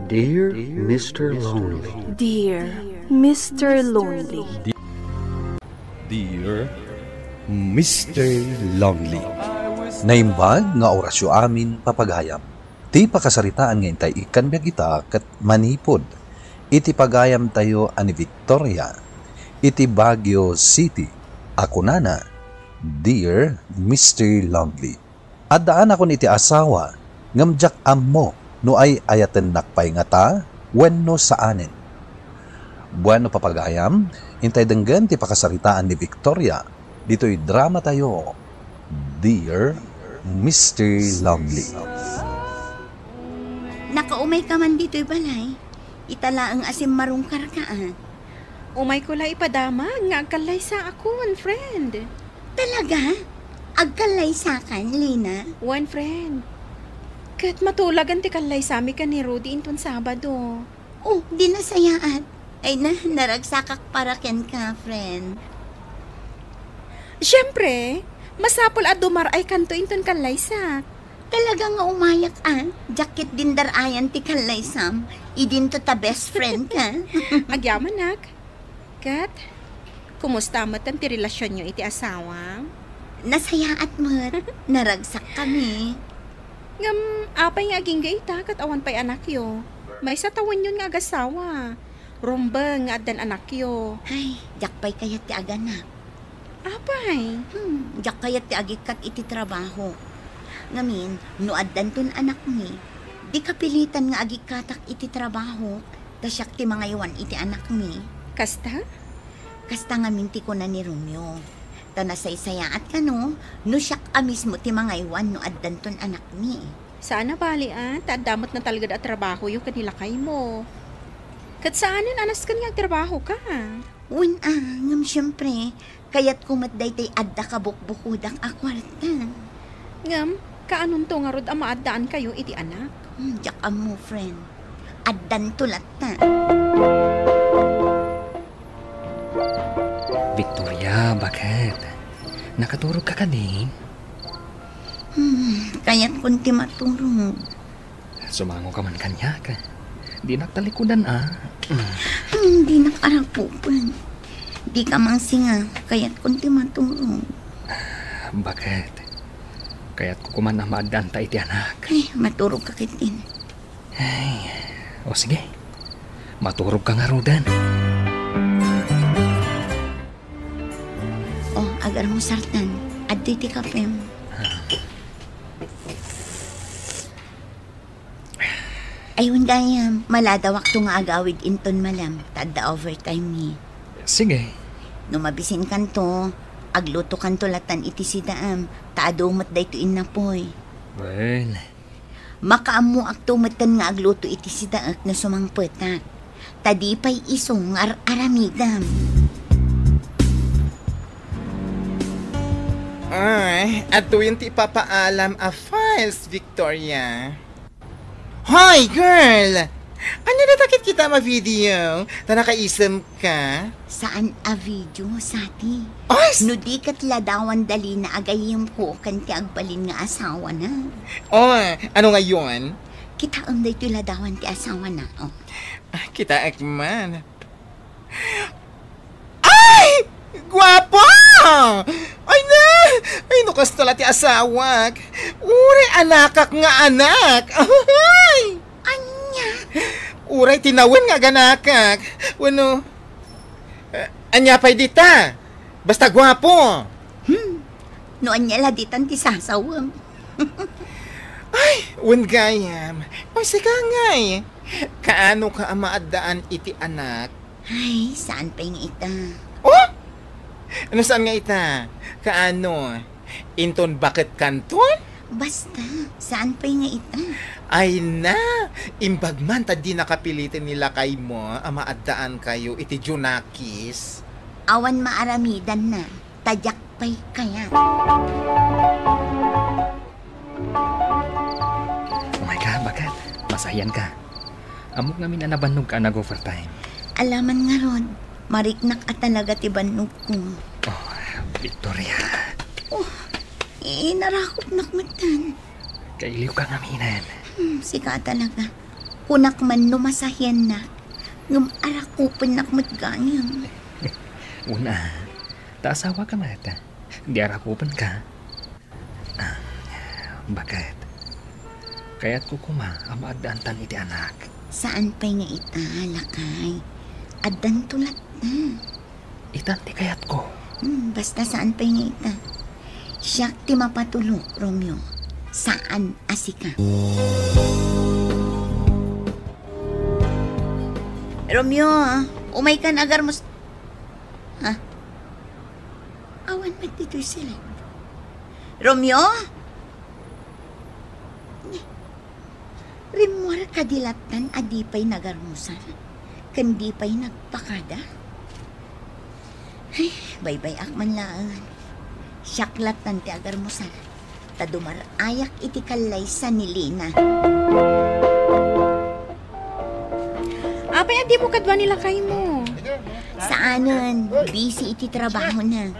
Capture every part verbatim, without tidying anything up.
Dear Mister Lonely. Dear Mister Lonely. Dear Mister Lonely. Naimbag nga orasyo amin, papagayam. Ti pakasaritaan nga intay ikkan biag ita ket manipud iti pagayamtayo a ni Victoria iti Baguio City a kunana, Dear Mister Lonely. Addaan akon iti asawa, ngem diak ammo no ay-ayatennak pay ngata wenno saanen. Bueno, papagayam, intay denggen ti pakasaritaan ni Victoria ditoy dramatayo, Dear Mister Lonely. Nakaumay ka man ditoy balay? Ita laeng a simmarungkar ka, ah. Umayko la ipadamag nga agkallaysaakon, friend. Talaga? Agkallaysakan, Lina? Wen, friend. Ket matulagan ti kallaysami ken ni Rudy inton Sabado. Oh, di nasayaat. Ay na, naragsakak para kenka, friend. Siyempre, masapul a dumar-aykanto inton kallaysak. Talaga nga umayak, ah. Diak ket din dar-ayan ti kallaysam. Idinto ta best friend ka. Agyamanak. Ket, kumusta met ti relasionyo iti asawam? Nasayaat met. Naragsakkami. Ngem, apay nga agingga ita ket awan pay anakyo? Maysa tawenyon nga agasawa. Rumbeng nga addan anakyo. Ay, diak pay kayat ti aganak. Apay? Hmm, diak kayat ti agikkat iti trabaho. Ngamin, no addanton anakmi, di kapilitan nga agikkatak iti trabaho, ta siak ti mangaywan iti anakmi. Kasta? Kasta ngamin ti kuna ni Romeo. Ta nasaysayaat kano, no siak a mismo ti mangaywan no addanton anakmi. Saan a bali, ah, ta adda met natalged a trabahoyo ken ni lakaymo. Ket saanen a nasken nga agtrabahoka. Wen a, ngem siempre, kayatko met daytoy adda kabukbukodak a kuarta. Ngem, kaanonto ngarud a maaddaankayo iti anak? Hmm, diak ammo, friend. Addanto latta. Victoria, baket? Nakaturogka kadi? Hmm, kayatkon ti maturog. Sumangoka man kaniak. Dinak talikudan, a. Hmm, dinak arapupen. Dika mangsinga, kayatkon ti maturog. Baket? Kayatko koma a maaddaanta iti anak. Ay, maturogka ketdin. Ay, o sige. Maturogka ngaruden. O, agarmusartan. Adtoy ti kapem. Ay, wen gayam, maladawakto nga agawid inton malem, ta adda overtime mi. Sige. No mabisinkanto, aglutokanto latan iti sidaem, ta adu met daytoy innapoy. Wen. Makaammoakto metten nga agluto iti sidaek no sumangpetak. Ta di pay isu nga ar-aramidem. Ay, adtoyen ti ipapaalam a files, Victoria. Hoy, girl! Ania data ket kita a video? Ta nakaisem ka? Saan a video, Sati? Ay, s- No di ket ladawan da Lina a gayyemko ken ti agbalin nga asawana. Oh, ano ngayon? Kitaem daytoy ladawan ti asawana, oh. Ah, kitaek man. Ay! Guapo! Ay na! Ay, no kasta la ti asawak. Uray anakak nga anak. Ay! Ania? Uray tinawen nga aganakak. Wenno, eh, ania pay dita? Basta guapo. Hmm. No ania la ditan ti sasawem. Ay, wen gayam. Ay, sika ngay. Kaano ka a maaddaan iti anak? Ay, saan pay nga ita? Oh? Ano saan nga ita? Kaano? Inton baket kanton? Basta, saan pay nga ita? Ay na, imbag man ta di nakapiliten ni lakaymo a maaddaan kayo iti Junakis. Awan maaramidan na, ta diak pay kayat. Umay ka, baket? Masayan ka. Ammok ngamin a nabannog ka a nag-overtime. Alaman ngarud, mariknak a talaga ti bannogko. Oh, Victoria. Oh, eh, narakopnak metten. Kailiw ka ngaminen. Hmm, sika talaga. Kunak man no masahiannak, ngem arakupennak met gayam. Una, ta asawaka met. Di arakupenka. Ah, baket? Kayatko koma a maaddaantan iti anak. Saan pay nga ita, lakay. Addanto latta. Itan ti kayatko. Hmm, basta saan pay nga ita. Siak ti mapatulok, Romeo. Saan a sika. Romeo, umaykan agarmos-, ha? Awan met ditoy siled. Romeo? Rimmuar kadi lattan a di pay nagarmusar, ken di pay nagpakada? Ay, baybay-ak man laeng. Siak lattan ti agarmusar, ta dumar-ayak iti kallaysa ni Lina. Apay, a dimo kadua ni lakaymo? Saanen, busy iti trabahona.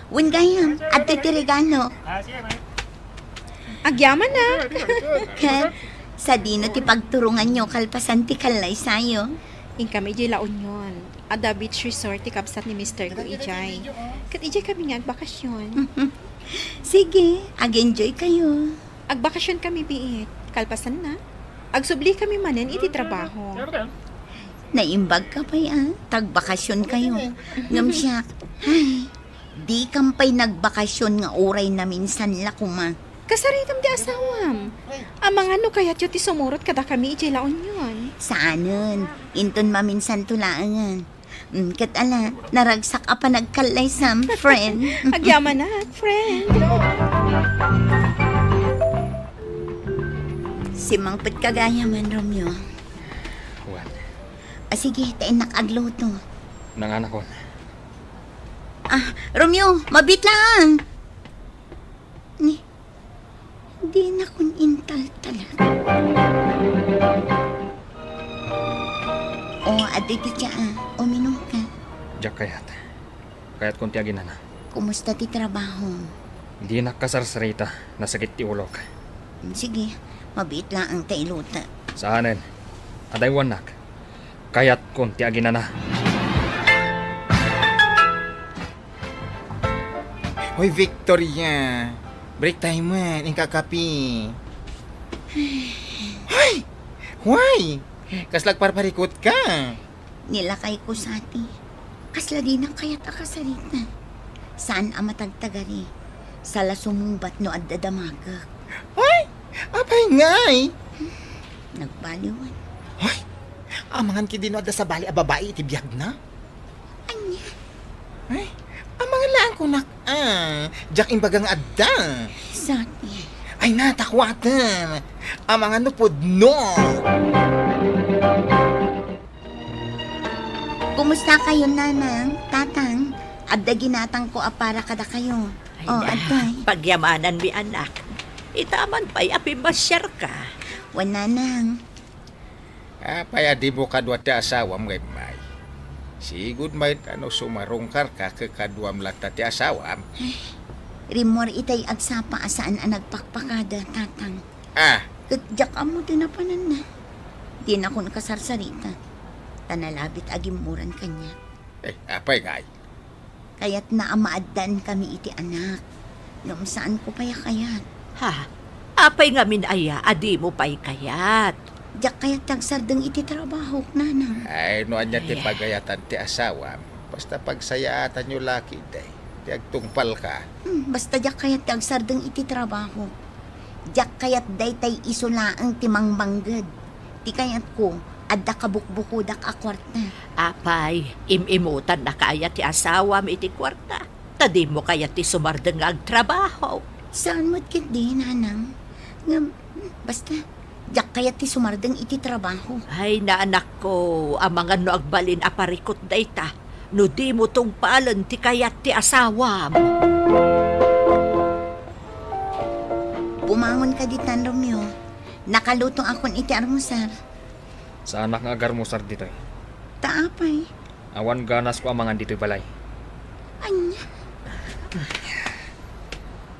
Wen gayam, adtoy ti regalo. Agyamanak. Ket, sadino ti pagturonganyo kalpasan ti kallaysayo? Inkami idiay La Union. Adda beach resort ti kabsat ni mister ko idiay. Ket idiay kami nga agbakasyon. Sige, ag-enjoy kayo. Agbakasyon kami biit. Kalpasanna, agsubli kami manen iti trabaho. Naimbag ka pay, a, ta agbakasyon kayo. Ngem siak, ay, di kam pay nagbakasyon nga uray naminsan la koma. Kasaritam ti asawam. Amangan no kayatyo ti sumurot kadakami idiay La Union. Saanen, inton maminsanto laengen. Mm, ket ala, naragsak a panagkallaysam, friend. Agyamanak, friend. Simmangpet ka gayam, Romeo. Wen. A, sige, ta innak agluto. Nanganakon. A, Romeo, mabiit laeng. Ni, dinakon intaltalek. O, adda iti tsaa. Uminumka. Diak kayat. Kayatkon ti aginana. Kumusta ti trabaho? Dinak kasarsarita. Nasakit ti ulok. Sige, mabiit laeng ta ilutek. Saanen. Adaywannak. Kayatkon ti aginana. Hoy, Victoria! Break time man, inka kape. Hoy! Why? Kasla agparparikut ka? Ni lakayko, Sati. Kasla dinak kayat a kasarita. Saan a matagtagari. Sala sumungbat no adda damagek. Hoy! Apay ngay? Nagbaliwan. Hoy! Amangan kadi no adda sabali a babai iti biagna? Ania? Ay, amangan laeng kunak, a. Diak imbaga nga adda. Sati. Ay, natakuaten. Amangan no pudno. Kumusta kayo, Nanang, Tatang? Adda ginatangko a para kadakayo. Ay, o, na, adtoy. Pagyamananmi, anak. Ita man pay a pimmasyarka. Wen, Nanang. Apay a dimo kadua ti asawam nga immay? Sigud met a no sumarungkarka ket kaduam latta ti asawam. Ay, rimmuar itay agsapa a saan a nagpakpakada, Tatang. A. Ket diak ammo ti napananna. Dinakon kasarsarita. Ta nalabit a gimmuran kaniak. Eh, apay ngay? Kayatna a maaddaankami iti anak. Ngem saanko pay a kayat. Ha? Apay ngamin aya a dimo pay kayat? Diak kayat ti agsardeng iti trabahok, Nanang. Ay, no ania ti pagayatan ti asawam, basta pagsayaatanyo la ketdi ti agtungpalka. Hmm, basta diak kayat ti agsardeng iti trabahok. Diak kayat daytay isu laeng ti mangmangged. Ti kayatko, adda kabukbukodak a kuarta. Apay, im-imutannaka aya ti asawam iti kuarta? Ta dimo kayat ti sumardeng nga agtrabaho? Saan met ketdi, Nanang. Ngem, basta, diak kayat ti sumardeng iti trabaho. Ay, naanakko, amangan no agbalin a parikut dayta, no dimo tungpalen ti kayat ti asawam. Bumangon ka ditan, Romeo. Nakalutoakon iti armusar. Saanak nga agarmusar ditoy. Ta apay? Awan ganasko a mangan ditoy balay. Ania?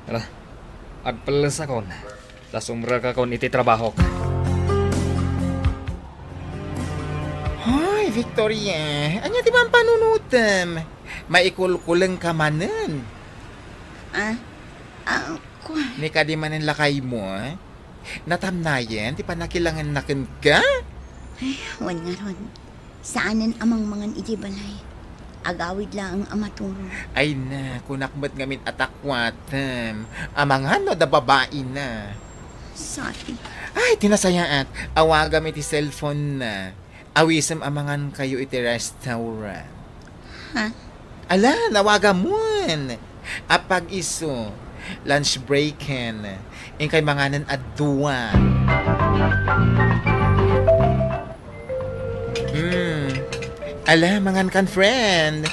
Ala, agpellesakon. Ta sumrekakon iti trabahok. Victoria, ania ti pampanunotem? Maikulkulengka manen. Ah, ah, kua. Ni kadi manen lakaymo, eh? Natamnayen ti pannakilangenna kenka? Ay, wen ngarud. Saanen a mangmangan idiay balay. Agawid laeng a maturo. Ay na, kunak met ngamin a takuatem. Amangan no adda babaina. Sorry. Ay, ti nasayaat. Awagam iti cellphone na. Awisem a mangankayo iti restaurant. Ha? Ala, nawagamon. Apag-isu, lunch breaken. Inkay manganen a dua. Hmm. Ala, mangankan, friend.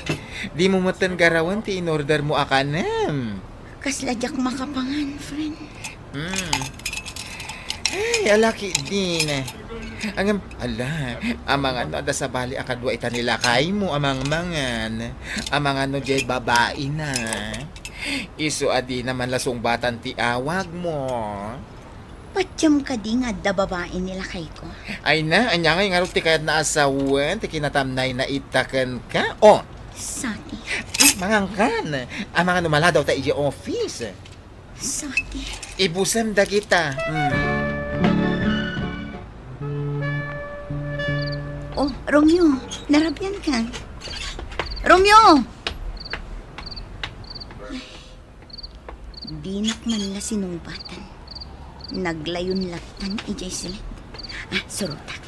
Dimo metten garawen ti in-order mo a kanem. Kasla diak makapangan, friend. Hmm. Ay, ala ketdin. Ngem, ala, amangan no adda sabali a kadua ita ni lakaymo a mangmangan. Amangan no diay babaina. Isu a dina man la sungbatan ti awagmo. Patiem kadi nga adda babai ni lakayko? Ay na, ania ngay ngarud ti kayatna a sawen ti kinatamnayna ita kenka? Oh! Sati. Mangankan. Amangan no maladaw ta idiay office. Sati. Ibusem dagita. Hmm. Oh, Romeo, narabian ka? Romeo! Dinak man la sinungbatan. Naglayon lattan idiay siled. Ah, surotak.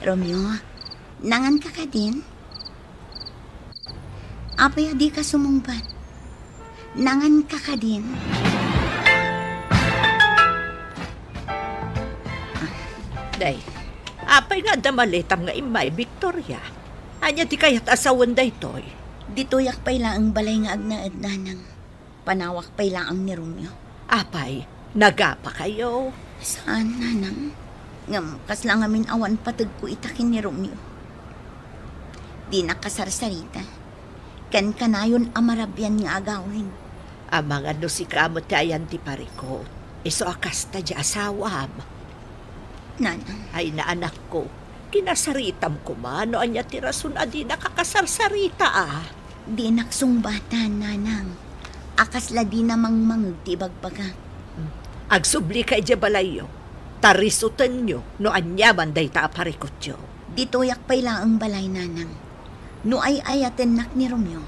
Romeo, nangan ka kadin? Apay a dika sumungbat? Nangan ka kadin? Day, apay nga adda maletam nga immay, Victoria? Ania ti kayat a sawen daytoy? Ditoyak pay laeng balay nga agnaed, nanang. Panawak pay laeng ni Romeo. Apay, nagapakayo? Saan, nanang. Ngem kasla ngamin awan pategko ita ken ni Romeo. Dina kasarsarita. Ken kanayon a marabian nga agawid. Amangan no sika met ti ayan ti parikut. Isu a kasta ti asawam. Nanang. Ay, naanakko. Kinasaritam koma no ania ti rason a dinaka kasarsarita, a. Dinak sungbatan, nanang. A kasla dina mangmangeg ti ibagbagak. Hmm. Agsublika idiay balayyo. Ta risutenyo no aniaman dayta a parikutyo. Ditoyak pay laeng balay, nanang. No ay-ayatennak ni Romeo,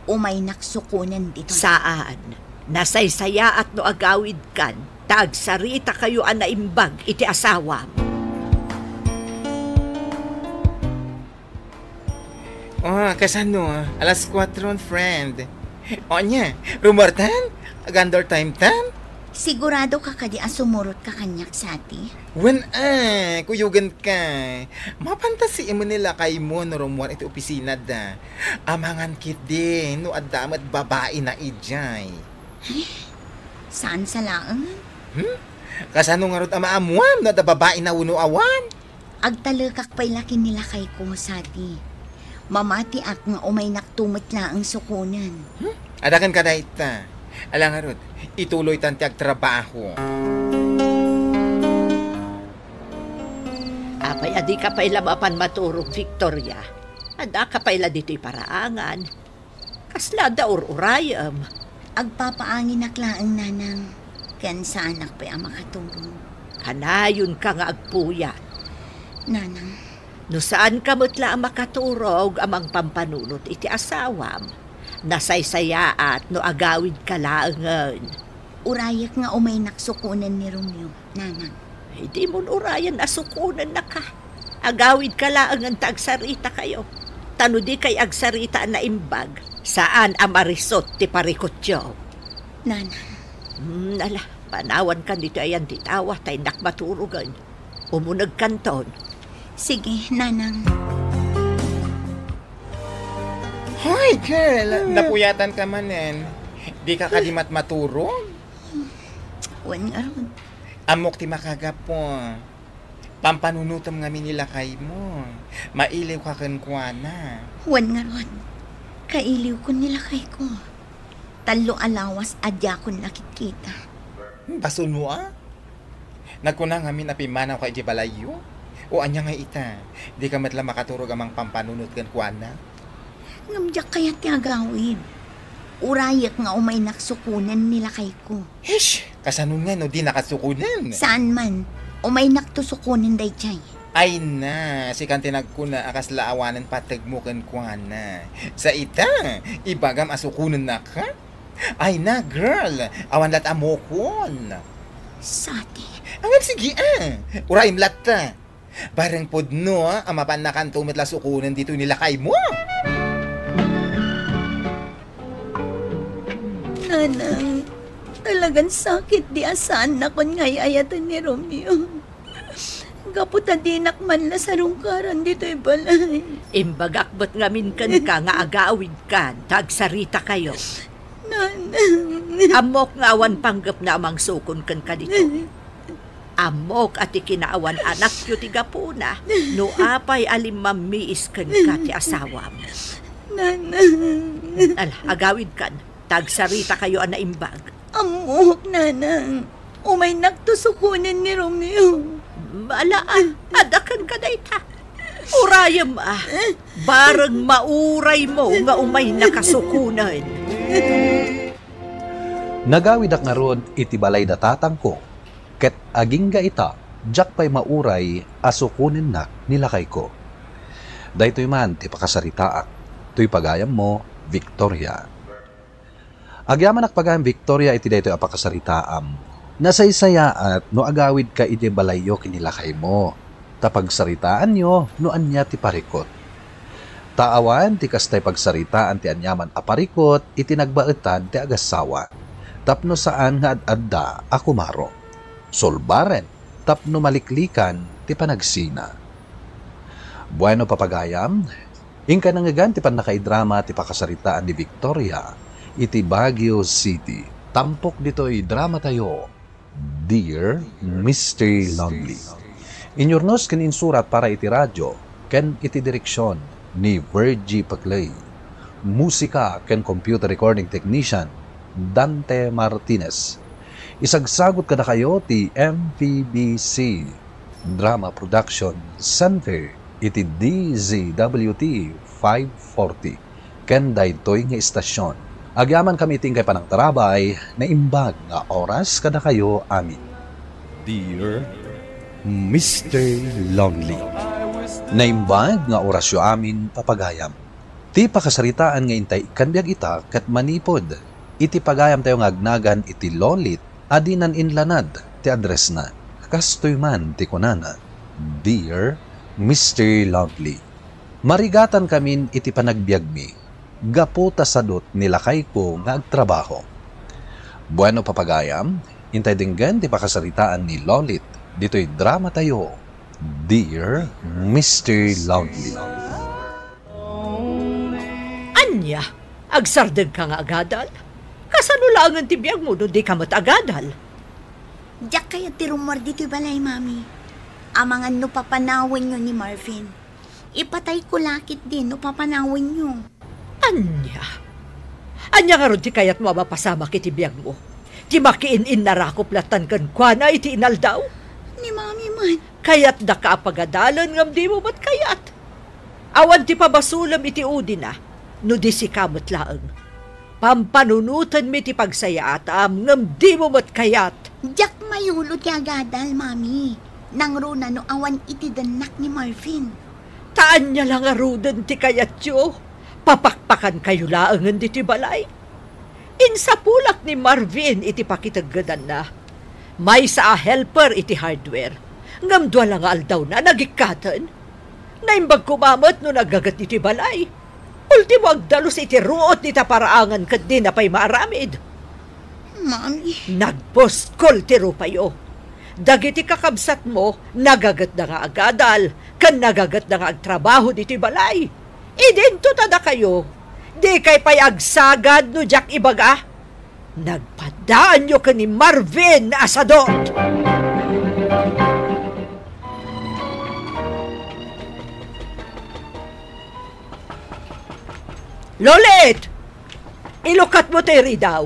umaynak sukonen ditoy. Saan. Nasaysayaat no agawidkan, ta agsaritakayo a naimbag iti asawam. Oh, kasano? Alas kuatro, friend. O ania, rumuartan? Agandor time tan? Sigurado ka kadi a sumurotka kaniak, Sati? Wen, a, kuyogen ka. Mapanta si Imo ni lakaymo no rumuar iti opisina da. Amangan ketdi no adda met babaina idiay. Ay, saan sa laeng? Hmm? Kasano ngarud a maammuam no adda babaina wenno awan? Agtalekak pay la ken ni lakayko, Sati. Mamatiak nga umaynakto met laeng sukonen. Hmm? Adakan ka dayta. Ala ngarud, ituloytan ti agtrabaho. Apay a dika pay la mapan maturog, Victoria? Addaka pay la ditoy paraangan. Kasla adda ur-urayem? Agpapaanginak laeng, nanang, ken saanak pay a makaturog. Kanayonka nga agpuyat. Nanang. No saanka met la a makaturog a mangpampanunot iti asawam, nasaysayaat no agawidka laengen. Urayek nga umaynak sukonen ni Romeo, nanang. Ay, dimon urayen a sukonennaka. Agawidka laengen ta agsaritakayo. Ta no dikay agsarita a naimbag, saan a marisut ti parikutyo. Nanang. Hmm, ala, panawankan ditoy ayan ti tawa, ta innak maturogen. Umunegkanton. Sige, nanang. Hoy, girl! Hmm. Napuyatanka manen. Dika kadi met maturog? Wen ngarud. Ammok ti makagapu. Pampanunotem ngamin ni lakaymo. Mailiwka kenkuana. Wen ngarud. Kailiwkon ni lakayko. Tallo a lawas a diakon nakitkita. Basolmo a? Nagkuna ngamin a pimmanawka iti balayyo? O ania nga ita? Dika met la makaturog a mangpampanunot kenkuana? Ngem diak kayat ti agawid. Urayek nga umaynak sukonen ni lakayko. Hish! Kasano nga no dinaka sukonen? Saan man. Umaynakto sukonen daydiay. Ay na, sikan ti nagkuna a kasla awanen pategmo kenkuana. Sa ita, ibagam a sukonennaka? Ay na, girl, awan lat a mokon. Sati. Ngem sige, ah. Urayem latta. Bareng pudno, ah, a mapannakanto met la sukonen ditoy ni lakaymo. Nanang, talagan sakit di a saannakon nga ay-ayaten ni Romeo. Gapu ta dinak man la sarungkaran ditoy balay. Imbagak met ngamin kenka nga agawidkan, ta agsaritakayo. Nanang. Ammok nga awan panggepna a mangsukon kenka ditoy. Ammok a ti kinaawan anakyo ti gapuna, no apay a limmammiis kenka ti asawam. Nanang. Ala, agawidkan, ta agsaritakayo a naimbag. Ammok, Nanang. Umaynakto sukonen ni Romeo. Ala, a, adda kenka dayta. Urayem, a. Bareng mauraymo nga umaynaka sukonen. Nagawidak ngarud iti balay da tatangko, ket agingga ita, diak pay mauray a sukonennak ni lakayko. Daytoy man ti pakasaritaak. Toy pagayammo, Victoria. Agyamanak pagayam, Victoria, iti daytoy a pakasaritaam. Nasaysayaat no agawidka iti balayyo ken ni lakaymo, ta pagsaritaanyo no ania ti parikut. Ta awan ti kastay pagsaritaan ti aniaman a parikut iti nagbaetan ti agassawa, tapno saan nga ad-adda a kumaro, sulbaren, tapno maliklikan ti panagsina. Bueno, papagayam, inka nangngegan ti pannakaidrama ti pakasaritaan ni Victoria iti Baguio City. Tampok ditoy dramatayo, Dear Mister Lonely. Inyurnos ken insurat para iti radio ken iti direksion ni Virgie Paclay. Musika ken computer recording technician, Dante Martinez. Isagsagut kadakayo ti M P B C Drama Production Center iti D Z W T five forty ken daytoy nga istasyon. Agyamankami iti inkay panangtarabay, naimbag nga oras kadakayo amin. Dear Mister Lonely. Naimbag nga orasyo amin, papagayam. Ti pakasaritaan nga intay ikkan biag ita ket manipud iti pagayamtayo nga agnagan iti Lolit a dinan inlanad ti addressna. Kastoy man ti kunana, Dear Mister Lonely, marigatankamin iti panagbiagmi gapu ta sadut ni lakayko nga agtrabaho. Bueno, papagayam, intay denggen ti pakasaritaan ni Lolit ditoy dramatayo, Dear Mister Lonely. Ania? Agsardengka nga agadal? Kasano laengen ti biagmo no dika met agadal? Diak kayat ti rummuar ditoy balay, Mami. Amangan no papanawenyo ni Marvin. Ipatayko la ketdi no papanawenyo. Ania? Ania ngarud ti kayatmo a mapasamak iti biagmo? Ti makiin-innarakop lattan kenkuana iti inaldaw? Ni Mami man. Kayatdaka a pagadalen ngem dimo met kayat. Awan ti pabasolem iti udina, no di sika met laeng. Pampanunotenmi ti pagsayaatam ngem dimo met kayat. Diak mayulo ti agadal, Mami. Nangruna no awan iti dennak ni Marvin. Ta ania la ngaruden ti kayatyo? Papakpakankayo laengen ditoy balay? Insapulak ni Marvin iti pakiteggedanna. Maysa a helper iti hardware, ngem dua la nga aldawna nagikkaten. Naimbag koma met no naggaget iti balay. Ultimo, agdalus iti ruot dita paraangan ket dina pay maaramid. Mami. Nagpuskol ti rupayo. Dagiti kakabsatmo, nagagetda nga agadal, ken nagagetda nga agtrabaho ditoy balay. Idinto ta dakayo, dikay pay agsagad no diak ibaga. Nagpadaanyo ken ni Marvin a sadot! Lolit! Ilukatmo ti ridaw!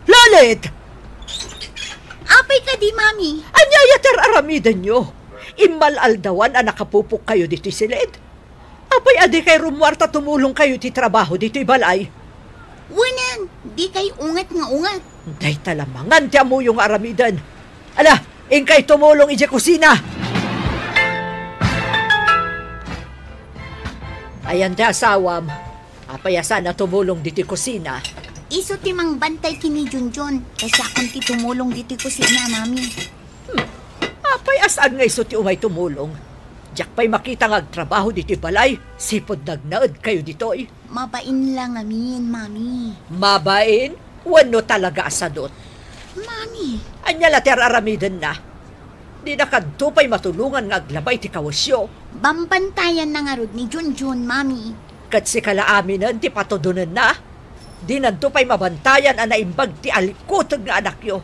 Lolit! Apay kadi, Mami? Ania aya ti ar-aramidenyo? Immal-aldawan a nakapupokkayo ditoy siled? Apay a dikay rummuar ta tumulongkayo iti trabaho ditoy balay? Wen, dikay unget nga unget. Dayta la mangan ti ammoyo nga aramiden. Ala, inkay tumulong idiay kusina. Ayan ti asawam. Apay a saan a tumulong ditoy kusina? Isu ti mangbantay ken ni Junjun. Kasiakon ti tumulong ditoy kusina, Mami. Hmm. Apay a saan nga isu ti umay tumulong? Diak pay makita nga agtrabaho ditoy balay. Sipud nagnaedkayo ditoy. Mabain la ngamin, Mami. Mabain? Wenno talaga a sadut? Mami. Ania la ti ar-aramidenna? Dinakadto pay matulongan nga aglaba iti kawesyo. Bambantayanna ngarud ni Junjun, Mami. Ket sika la aminen ti patudonenna? Dinanto pay mabantayan a naimbag ti alikuteg nga anakyo.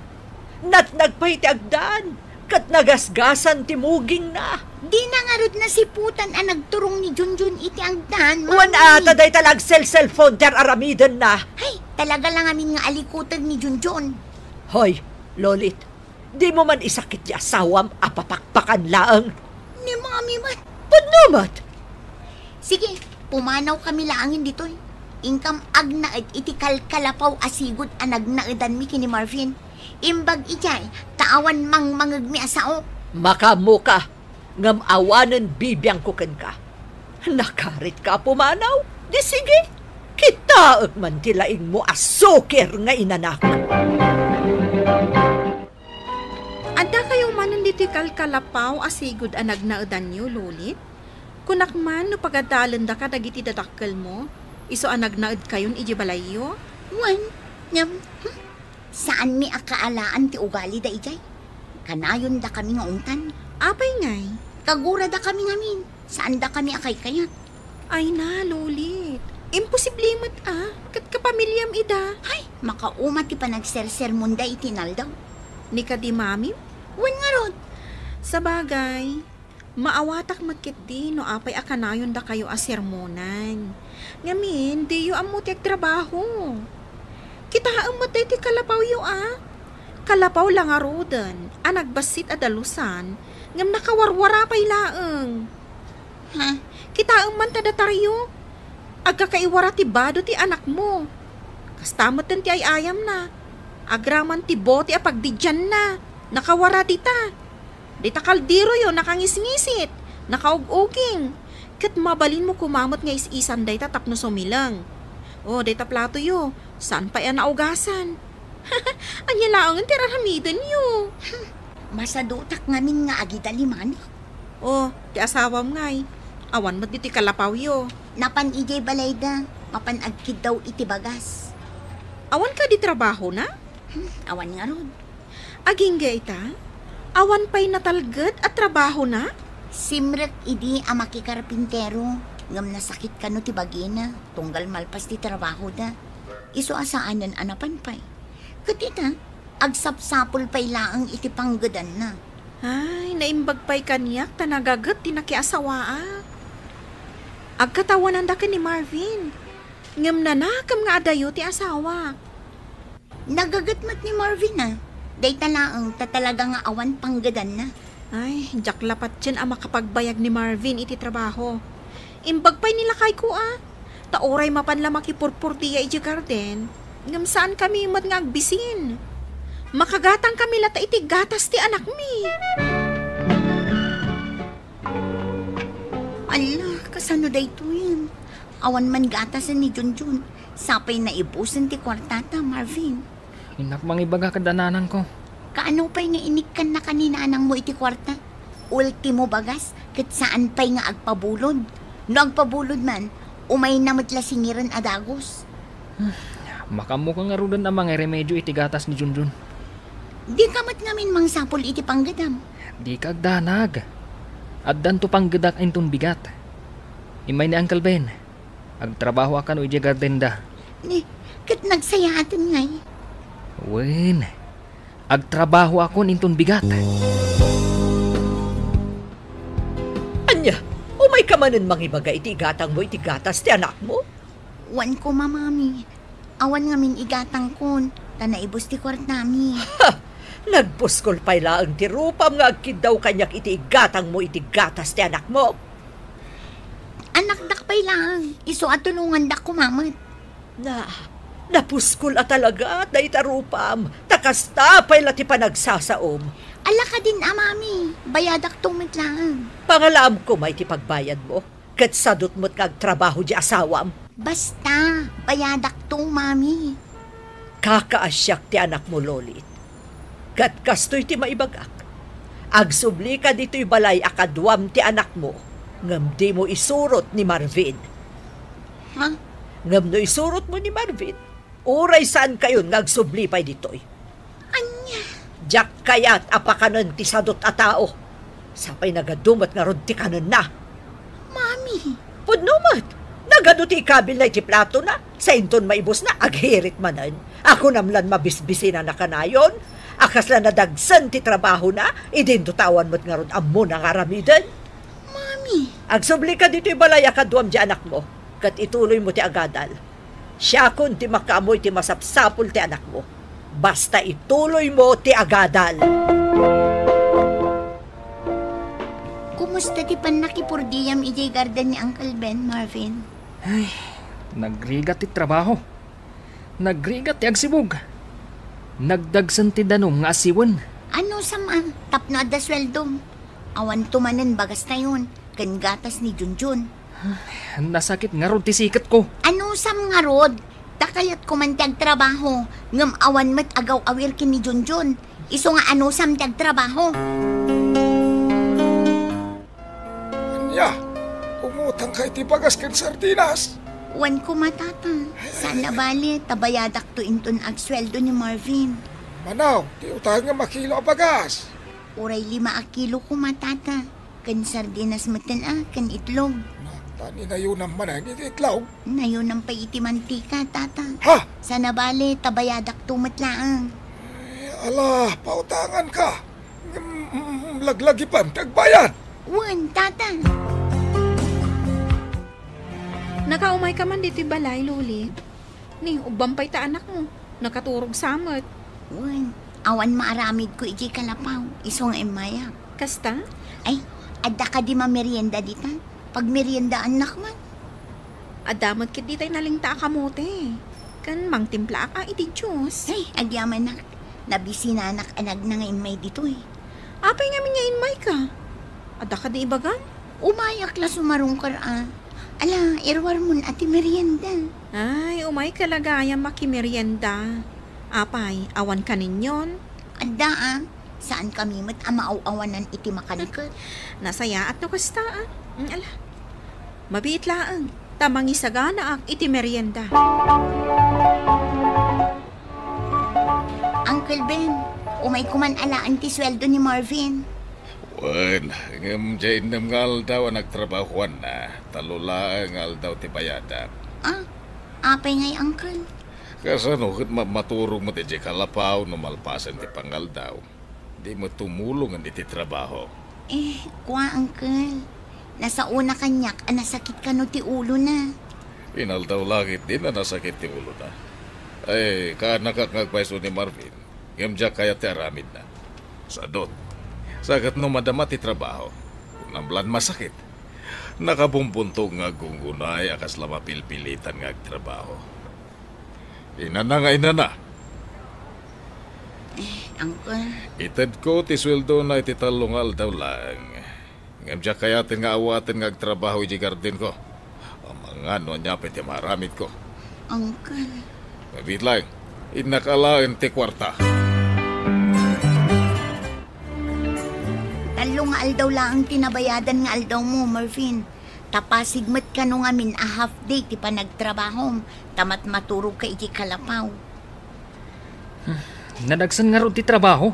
Natnag pay ti agdan, ket nagasgasan ti mugingna. Dina ngarud nasiputan a nagturong ni Junjun iti agdan, Mami. Wen a, ta dayta la agselselpon ti ar-aramidenna. Hay, talaga la ngamin nga alikuteg ni Junjun. Hoy, Lolit, dimo man isakit ti asawam a papakpakan laeng. Ni Mami met. Pudno met. Sige, pumanawkami laengen ditoy. Inkam agnaed iti kalkalapaw a sigud a nagnaedanmi ken ni Marvin. Imbag idiay, ta awan mangmangegmi a sao. Makaammoka, ngem awanen bibiangko kenka. Nakaritka a pumanaw? Di sige, kitaek man ti laingmo a sukir nga inanak. Addakayo manen ditoy kalkalapaw a sigud a nagnaedanyo, Lolit? Kunak man no pagadalendaka dagiti dadakkelmo, isu a nagnaedkayon idiay balayyo? Wen, ngem, hmm, saanmi a kaalaan ti ugalida idiay. Kanayondakami nga ungtan. Apay ngay? Kaguradakami ngamin. Saandakami a kaykayat. Ay na, Lolit. Imposible met a. Ket kapamiliam ida. Hay, makauma ti panagsersermonda iti inaldaw. Ni kadi mamim? Wen ngarud. Sabagay, maawatak met ketdi no apay a kanayondakayo a sermonan. Ngamin, diyo ammo ti agtrabaho. Kitaem met daytoy kalapawyo a. Kalapaw la ngaruden a nagbassit a dalusan, ngem nakawarwara pay laeng. Ha? Kitaem man ta datayo. Agkakaiwara ti bado ti anakmo. Kasta metten ti ay-ayamna. Agraman ti bote a pagdidianna. Nakawara dita. Dita kalderoyo nakangisngisit, nakaug-uging. Ket mabalinmo koma met nga is-isan dayta tapno sumileng. O, dayta platoyo, saan pay a naugasan. Ania laengen ti ar-aramidenyo? Masadutak ngamin nga agidalimanak. O, ti asawam ngay, awan met ditoy kalapawyo. Napan idiay balayda, mapan agkiddaw iti bagas. Awan kadi trabahona? Hmm, awan ngarud. Agingga ita, awan pay natalged a trabahona? Simrek idi a makikarpintero, ngem nasakit kano ti bagina, tunggal malpas ti trabahoda. Isu a saanen a napan pay. Ket ita, agsapsapul pay laeng iti panggedanna. Ay, naimbag pay kaniak ta nagaget ti nakiasawaak. Agkatawananda ken ni Marvin, ngem nanakem nga adayo ti asawak. Nagaget met ni Marvin a. Dayta laeng ta talaga nga awan panggedanna. Ay, diak la patien a makapagbayag ni Marvin iti trabaho. Imbag pay ni lakayko a. Ta uray mapan la makipurpurdia idiay garden, ngem saankami met nga agbisin. Makagatangkami latta iti gatas ti anakmi. Ala, kasano daytoyen? Awan man gatasen ni Junjun. Sapay naibusen ti kuartata, Marvin. Innak mangibaga kada nanangko. Kaano pay nga inikkannaka ni nanangmo iti kuarta? Ultimo bagas, ket saan pay nga agpabulod. No agpabulod man, umayna met la singiren a dagus. Hmm, makaammoka ngaruden a mangiremedio iti gatas ni Junjun. Dika met ngamin mangsapul iti panggedam. Dika agdanag. Addanto panggedak inton bigat. Immay ni Uncle Ben. Agtrabahoak kano idiay gardenda. Ni, ket nagsayaaten ngay? Wen, agtrabahoakon inton bigat. Ania, umayka manen mangibaga iti igatangmo iti gatas ti anakmo? Wen koma, Mami. Awan ngamin igatangkon, ta naibus ti kuartami. Ha! Nagpuskol pay laeng ti rupam nga agkiddaw kaniak iti igatangmo iti gatas ti anakmo. Anakdak pay laeng, isu a tulongandak koma met. Na, napuskol a talaga dayta rupam, ta kasta pay la ti panagsasaom. Ala kadin a, Mami, bayadakto met laeng. Pangalaam koma iti pagbayadmo, ket sadut met nga agtrabaho di asawam. Basta, bayadakto, Mami. Kakaasiak ti anakmo, Lolit. Ket kastoy ti maibagak. Agsublika ditoy balay a kaduam ti anakmo, ngem dimo isurot ni Marvin. Ha? Ngem no isurotmo ni Marvin, uray saankayon nga agsubli pay ditoy. Ania? Diak kayat a pakanen ti sadut a tao. Sapay nagadu met ngarud ti kanenna. Mami! Pudno met! Nagadu ti ikabilna iti platona, sa inton maibusna, aghirit manen. Kunam lan mabisbisinana kanayon, a kasla nadagsen ti trabahona, idinto ta awan met ngarud ammona nga aramiden. Mami! Agsublika ditoy balay a kaduam di anakmo, ket ituloymo ti agadal. Siakon ti makaammo iti masapsapul ti anakmo. Basta ituloymo ti agadal. Kumusta ti pannakipurdiyam idiay garden ni Uncle Ben, Marvin? Ay, nagrigat ti trabaho. Nagrigat ti agsibug. Nagdagsen ti danum nga asiwen. Anusam a, tapno adda sueldom? Awanto manen bagastayon, ken gatas ni Junjun. Nasakit ngarud ti siketko. Anusam ngarud? Ta kayatko man ti agtrabaho, ngem awan met agaw-awir ken ni Junjun. Isu nga anusam ti agtrabaho. Ania? Umutangka iti bagas ken sardinas? Wen koma, Tata. Saan a bale, ta bayadakto inton agsueldo ni Marvin. Manaw, ti utangem a kilo a bagas? Uray lima a kilo koma, Tata. Ken sardinas metten a, ken itlog. Na, ta ni nayunam manen iti itlog? Nayunam pay iti mantika, Tata. Ha? Saan a bale, ta bayadakto met laeng. Ay, ala, pautanganka. Ngem, mm, laglagipem ti agbayad. Wen, Tata. Nakaumayka man ditoy balay, Luli. Ni, ubban pay ta anakmo. Nakaturog sa met. Wen, awan maaramidko idiay kalapaw, isu nga immayak. Kasta? Ay, adda kadi mamerienda dita? Pagmeriendaannak man. Adda met ketdi tay nalingta a kamote. Ken mangtimplaak a iti juice. Ay, agyamanak. Nabisinanak a nagna nga immay ditoy. Apay ngamin nga immayka? Adda kadi ibagam? Umayak la sumarungkar a. Ala, iruarmon a ti merienda. Ay, umayka la gayam makimerienda. Apay, awan kaninyon? Adda a. Saankami met a maaw-awanan iti makanka. Nasayaat no kasta a. Mm, ala. Mabiit laeng, ta mangisaganaak iti merienda. Uncle Ben, umay koman alaen ti sueldo ni Marvin. Wen, ngem diay innem nga aldaw a nagtrabahuanna, tallo laeng nga aldaw ti bayadak. Ah, apay ngay, Uncle? Kasano ket ma-, maturog met idiay kalapaw no malpasen ti pangaldaw? Di met tumulongen iti trabaho. Eh, kua, Uncle. Nasaona kaniak a nasakit kano ti ulona. Inaldaw la ketdin a nasakit ti ulona. Ay, kaanakak nga agpayso ni Marvin. Ngem diak kayat ti aramidna. Sadut. Sa ket no madama ti trabaho, kunam lan masakit. Nakabumbuntog nga aggunggunay a kasla mapilpilitan nga agtrabaho. Inana nga inana. Eh, Uncle. Itedko ti sueldona iti tallo nga aldaw laeng. Ngem diak kayaten nga awaten nga agtrabaho idiay gardenko. Amangan no ania pay ti maaramidko. Uncle. Mabiit laeng, innak alaen ti kuarta. Tallo nga aldaw laeng ti nabayadan nga aldawmo, Marvin. Ta pasig met kano ngamin a half day ti panagtrabahom, ta matmaturogka iti kalapaw. Hmm, nadagsen ngarud ti trabaho.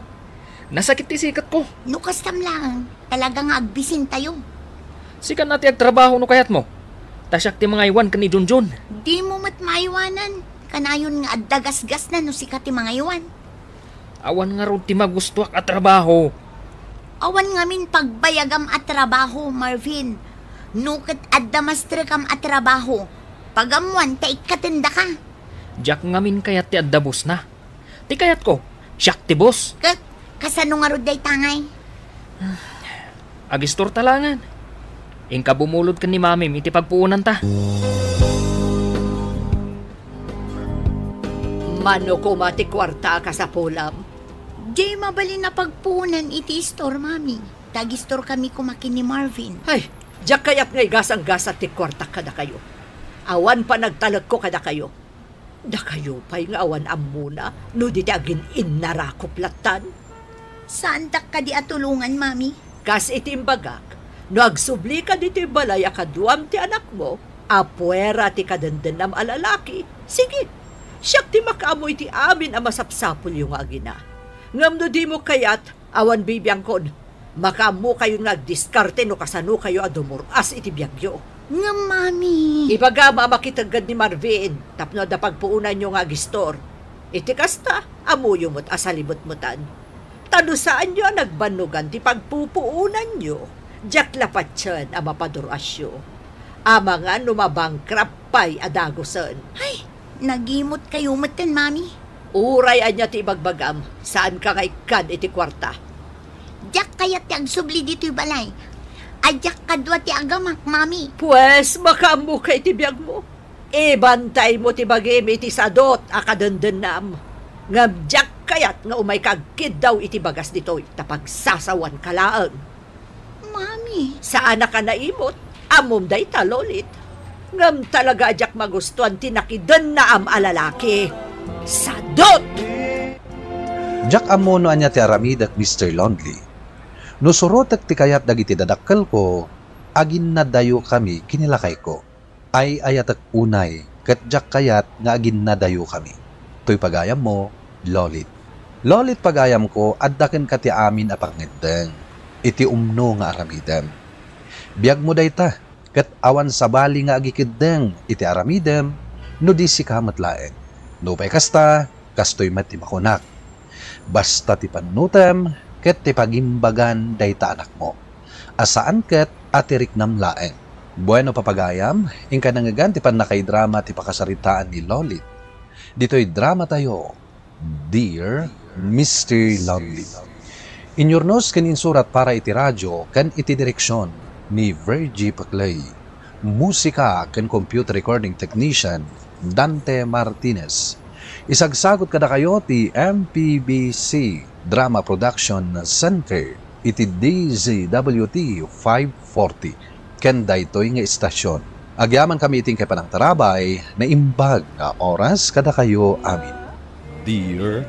Nasakit ti siketko. No kastam laeng, talaga nga agbisintayo. Sika na ti agtrabaho no kayatmo. Ta siak ti mangaywan ken ni Junjun. Dimo met maaywanan. Kanayon nga adda gasgasna no sika ti mangaywan. Awan ngarud ti magustoak a trabaho. Awan ngamin pagbayagam a trabaho, Marvin. No ket adda mastrekam a trabaho, pagammoan ta ikkatendaka. Diak ngamin kayat ti adda bossna. Ti kayatko, siak ti boss. Ket Kasano ngarud dayta ngay? Agistor ta laengen. Inka bumulod ken ni Mamim iti pagpuonanta. Mano koma ti kuarta a kasapulam? Diay mabalin a pagpuonan iti istor, Mami. Ta agistor kami koma ken ni Marvin. Ay, diak kayat nga igasanggasat ti kuartak kadakayo. Awan panagtalekko kadakayo. Dakayo pay nga awan ammona no di ti agin-innarakop lattan. Saandak kadi a tulongan, Mami? Kas iti imbagak, no agsublika ditoy balay a kaduam ti anakmo, a puera ti kadendennam a lalaki, sige, siak ti makaammo iti amin a masapsapulyo nga agina. Ngem no dimo kayat, awan bibiangkon. Makaammokayon nga agdiskarte no kasanokayo a dumur-as iti biagyo. Ngem, Mami. Ibagam a makitegged ni Marvin tapno adda pagpuonanyo nga agistor. Iti kasta, ammoyo met a salimetmetan. Ta no saanyo a nagbannogan ti pagpupuonanyo, diak la patien a mapadur-asyo. Amangan no mabankrupt pay a dagusen. Ay, nagimotkayo metten, Mami. Uray ania ti ibagbagam, saanka nga ikkan iti kuarta. Diak kayat ti agsubli ditoy balay. Diak kadua ti agamak, Mami. Pues, makaammoka iti biagmo. Ibantaymo ti bagim iti sadut a kadendennam. Ngem diak kayat nga umayka agkiddaw iti bagas ditoy ta pagsasawanka laeng. Mami. Saanak a naimot. Ammom dayta, Lolit. Ngem talaga a diak magustuan ti nakidennaam a lalaki. Sadut! Diak ammo no ania ti aramidek, Mister Lonely. No surotek ti kayat dagiti dadakkelko, aginnadayokami ken ni lakayko. Ay-ayatek unay ket diak kayat nga aginnadayokami. Toy pagayammo, Lolit. Lolit, pagayamko, adda kenka ti amin a pangngeddeng iti umno nga aramidem. Biagmo dayta, ket awan sabali nga agikeddeng iti aramidem no di sika met laeng. Nupay kasta, kastoy met ti makunak. Basta ti panunotem ket ti pagimbagan dayta anakmo, a saan ket a ti riknam laeng. Bueno, papagayam, inka nangngegan ti pannakaidrama ti pakasaritaan ni Lolit. Ditoy dramatayo, Dear Mister Lonely. Inyurnos ken insurat para iti radio ken iti direksion ni Virgie Paclay. Musika ken computer recording technician, Dante Martinez. Isagsagot kadakayo ti M P B C Drama Production Center iti D Z W T five forty ken daytoy nga istasyon. Agyamankami iti inkay panangtarabay, naimbag nga oras kadakayo amin. Dear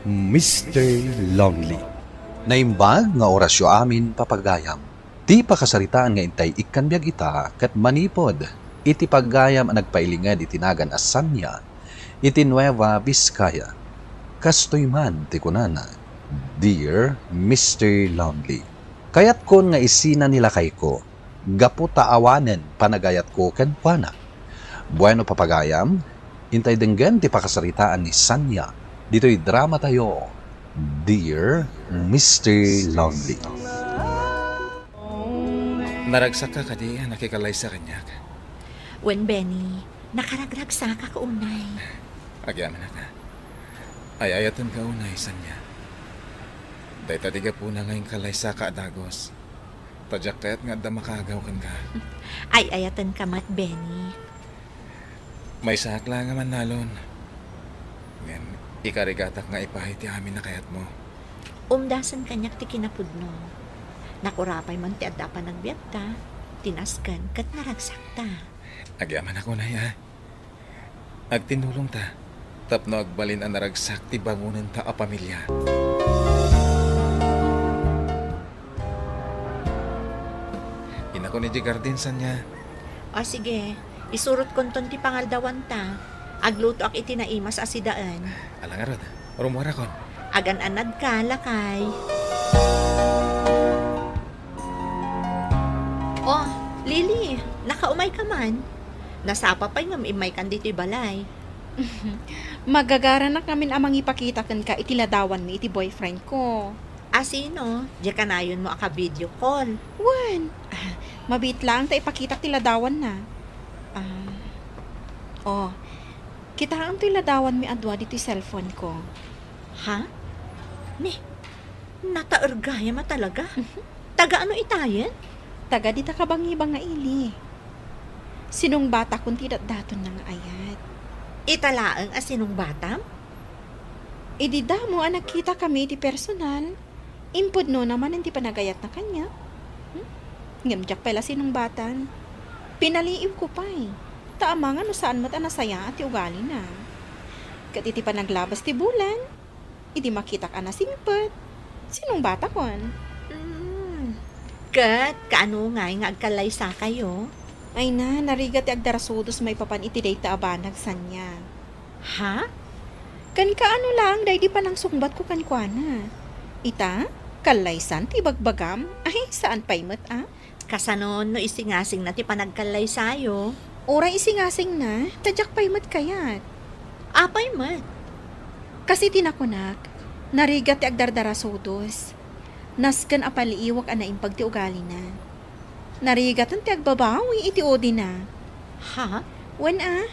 Mister Lonely. Naimbag nga orasyo amin, papagayam. Ti pakasaritaan nga intay ikkan biag ita ket manipud iti pagayam a nagpailinged iti nagan a Sanya iti Nueva Vizcaya. Kastoy man ti kunana, Dear Mister Lonely, kayatkon nga isina ni lakayko gapu ta awanen panagayatko kenkuana. Bueno, papagayam, intay denggen ti pakasaritaan ni Sanya ditoy dramatayo, Dear Mister Lonely. Naragsakka kadi a nakikallaysa kaniak? Wen, Benny, nakaragragsakak unay. Agyamanak. Ay-ayatenka unay, Sanya. Dayta ti gapuna nga inkallaysaka a dagus. Ta diak kayat nga adda makaagaw kenka. Ay-ayatenka met, Benny. Maysaak la nga mannalon. Ngem ikarigatak nga ipaay ti amin a kayatmo. Umdasen kaniak ti kinapudno. Nakurapay man ti adda a panagbiagta, ti nasken ket naragsakta. Agyamanak unay, a. Agtinulongta tapno agbalin a naragsak ti bangonenta a pamilia. Inakon idiay garden, Sanya. O, sige. Isurotkonton ti pangaldawanta. Aglutoak iti naimas a sidaen. Ala ngarud, rummuarakon. Agan-anadka, lakay. O, Lily, nakaumayka man. Nasapa pay ngem immaykan ditoy balay. Magagaranak ngamin a mangipakita kenka iti ladawanmi iti boyfriend ko. A sino? Diay kanayonmo a ka-video call. Wen, ah, mabiit laeng ta ipakitak ti ladawanna. Ah, o, kitaem toy ladawanmi a dua ditoy cellphone ko. Ha? Ni, Nataer gayam a talaga. Mhm. Taga ano itayen? Taga dita kabangibang nga ili. Sinungbatakon ti datdatonna nga ayat. Ita laeng a sinungbatam? Idi damo a nagkitakami iti personal, impudnona manen ti panagayatna kaniak. Hmm? Ngem diak pay la sinumbatan. Pinaliiwko pay. Ta amangan no saan met a nasayaat ti ugalina. Ket iti panaglabas ti bulan, idi makitak a nasingpet, sinungbatakon. Mm. Ket kaano ngay nga agkallaysakayo? Ay na, narigat ti agdarasudos maipapan iti dayta a banag, Sania. Ha? Ken kaano laeng daydi panangsungbatko kenkuana? Ita, kallaysan ti ibagbagam? Ay, saan pay met a? Kasano no isingasingna ti panagkallaysayo? Uray isingasingna, ta diak pay met kayat. Apay met? Kas iti nakunak, narigat ti agdardarasudos. Nasken a paliiwak a naimbag ti ugalina. Narigaten ti agbabawi iti udina. Ha? Wen a,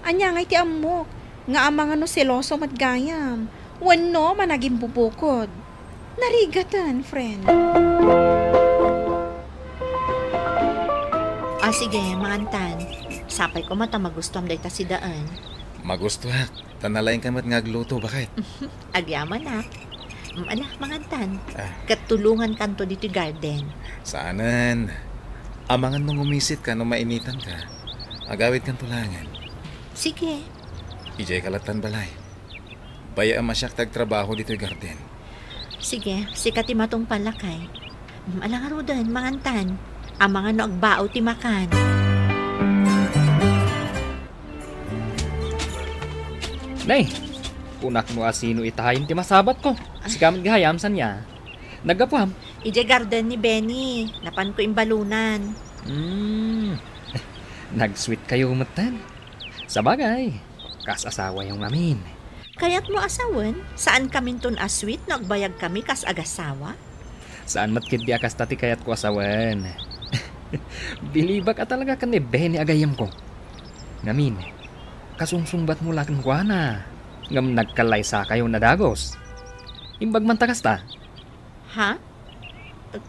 ania ngay ti ammok, nga amangan no seloso met gayam, wenno managimbubukod. Narigaten, friend. Ah, sige, mangantan. Sapay koma ta magustuam dayta sidaen. Magustuak. Ta nalaingka met nga agluto, baket. Agyamanak. Mm, ala, mangantan. Ah. Ket tulongankanto ditoy garden. Saanen. Amangan no ngumisit ka no mainitan ka. Agawidkanto laengen. Sige. Idiay ka lattan balay. Bayaem a siak ti agtrabaho ditoy garden. Sige, sika ti matungpal, lakay. Mm, ala ngaruden, mangantan. Amangan no agbao ti makan. Nay, kunak no asino itayen ti masabatko. Sika met gayam, Sania. Naggapuam? Idiay garden ni Benny. Napanko imbalunan. Hmm. Nag-sweet kayo metten. Sabagay, kas asawayo ngamin. Kayatmo a sawen, saan kaminton a sweet no agbayag kami kas agasawa? Saan met ketdi a kasta ti kayatko a sawen. Bilibak a talaga ken ni Benny a gayyemko. Ngamin, kasungsungbatmo la kenkuana, ngem nagkallaysakayon a dagus. Imbag man ta kasta. Ha?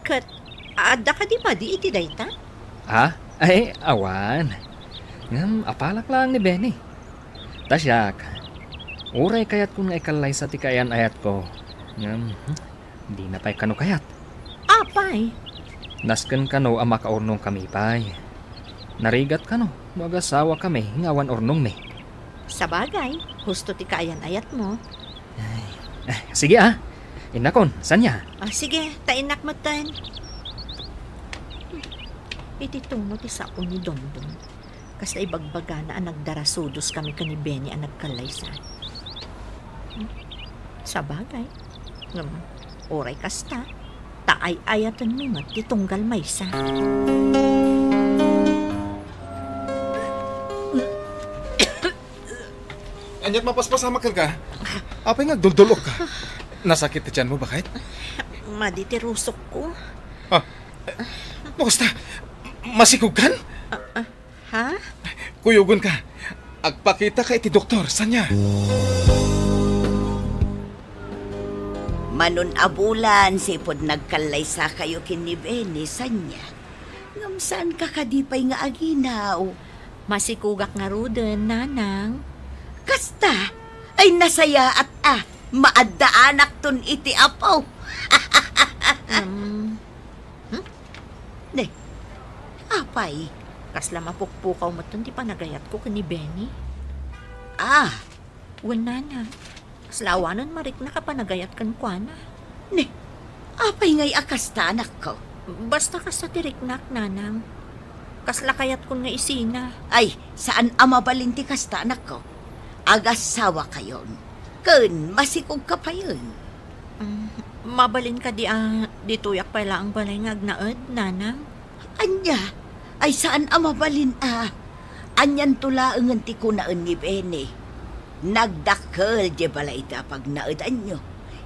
Ket adda kadi madi iti dayta? Ha? Ay, awan. Ngem apalak laeng ni Benny. Ta siak, uray kayatkon nga ikallaysa ti kaayan-ayatko. Ngem, hmm, dina pay kano kayat. Apay? Nasken kano a makaurnongkami pay. Narigat kano no agasawakami nga awan urnongmi. Sabagay, husto ti kaayan-ayatmo. Ay, eh, sige, ah. Innakon, Sania? Ah, sige, ta innak metten. Iti tungo ti sao ni Dondon, kasla ibagbagana a nagdarasudos kami ken ni Benny a nagkallaysa. Hmm? Sabagay. Ngem, uray kasta, ta ay-ayatenmi met ti tunggal maysa. Ania't mapaspasamak kenka? Apay nga agduldul-ok ka? Nasakit ti tianmo, baket? Madi ti rusokko. Ah, no kasta, masikogkan? Ah, ah, ha? Kuyogenka. Agpakitaka iti doktor, Sania. Manon a bulan, sipud nagkallaysakayo ken ni Benny, Sania. Ngem saanka kadi pay nga aginaw? Masikogak ngaruden, Nanang. Kasta? Ay, nasayaat a. Maaddaanakton iti Apo. Um, hmm? Ne, apay? Kasla mapukpukaw metten ti panagayatko ken ni Benny. Ah. Wen, Nanang. Kasla awanen mariknak a panagayat kenkuana. Ne, apay ngay a kasta, anakko? Basta kasta ti riknak, Nanang. Kasla kayatkon nga isina. Ay, saan a mabalin ti kasta, anakko. Agasawakayon. Ken masikogka payen. Mm, mabalin kadi a ditoyak pay laeng balay nga agnaed, Nanang? Ania? Ay, saan a mabalin a. Anianto laengen ti kunaen ni Benny. Nagdakkel diay balay iti pagnaedanyo.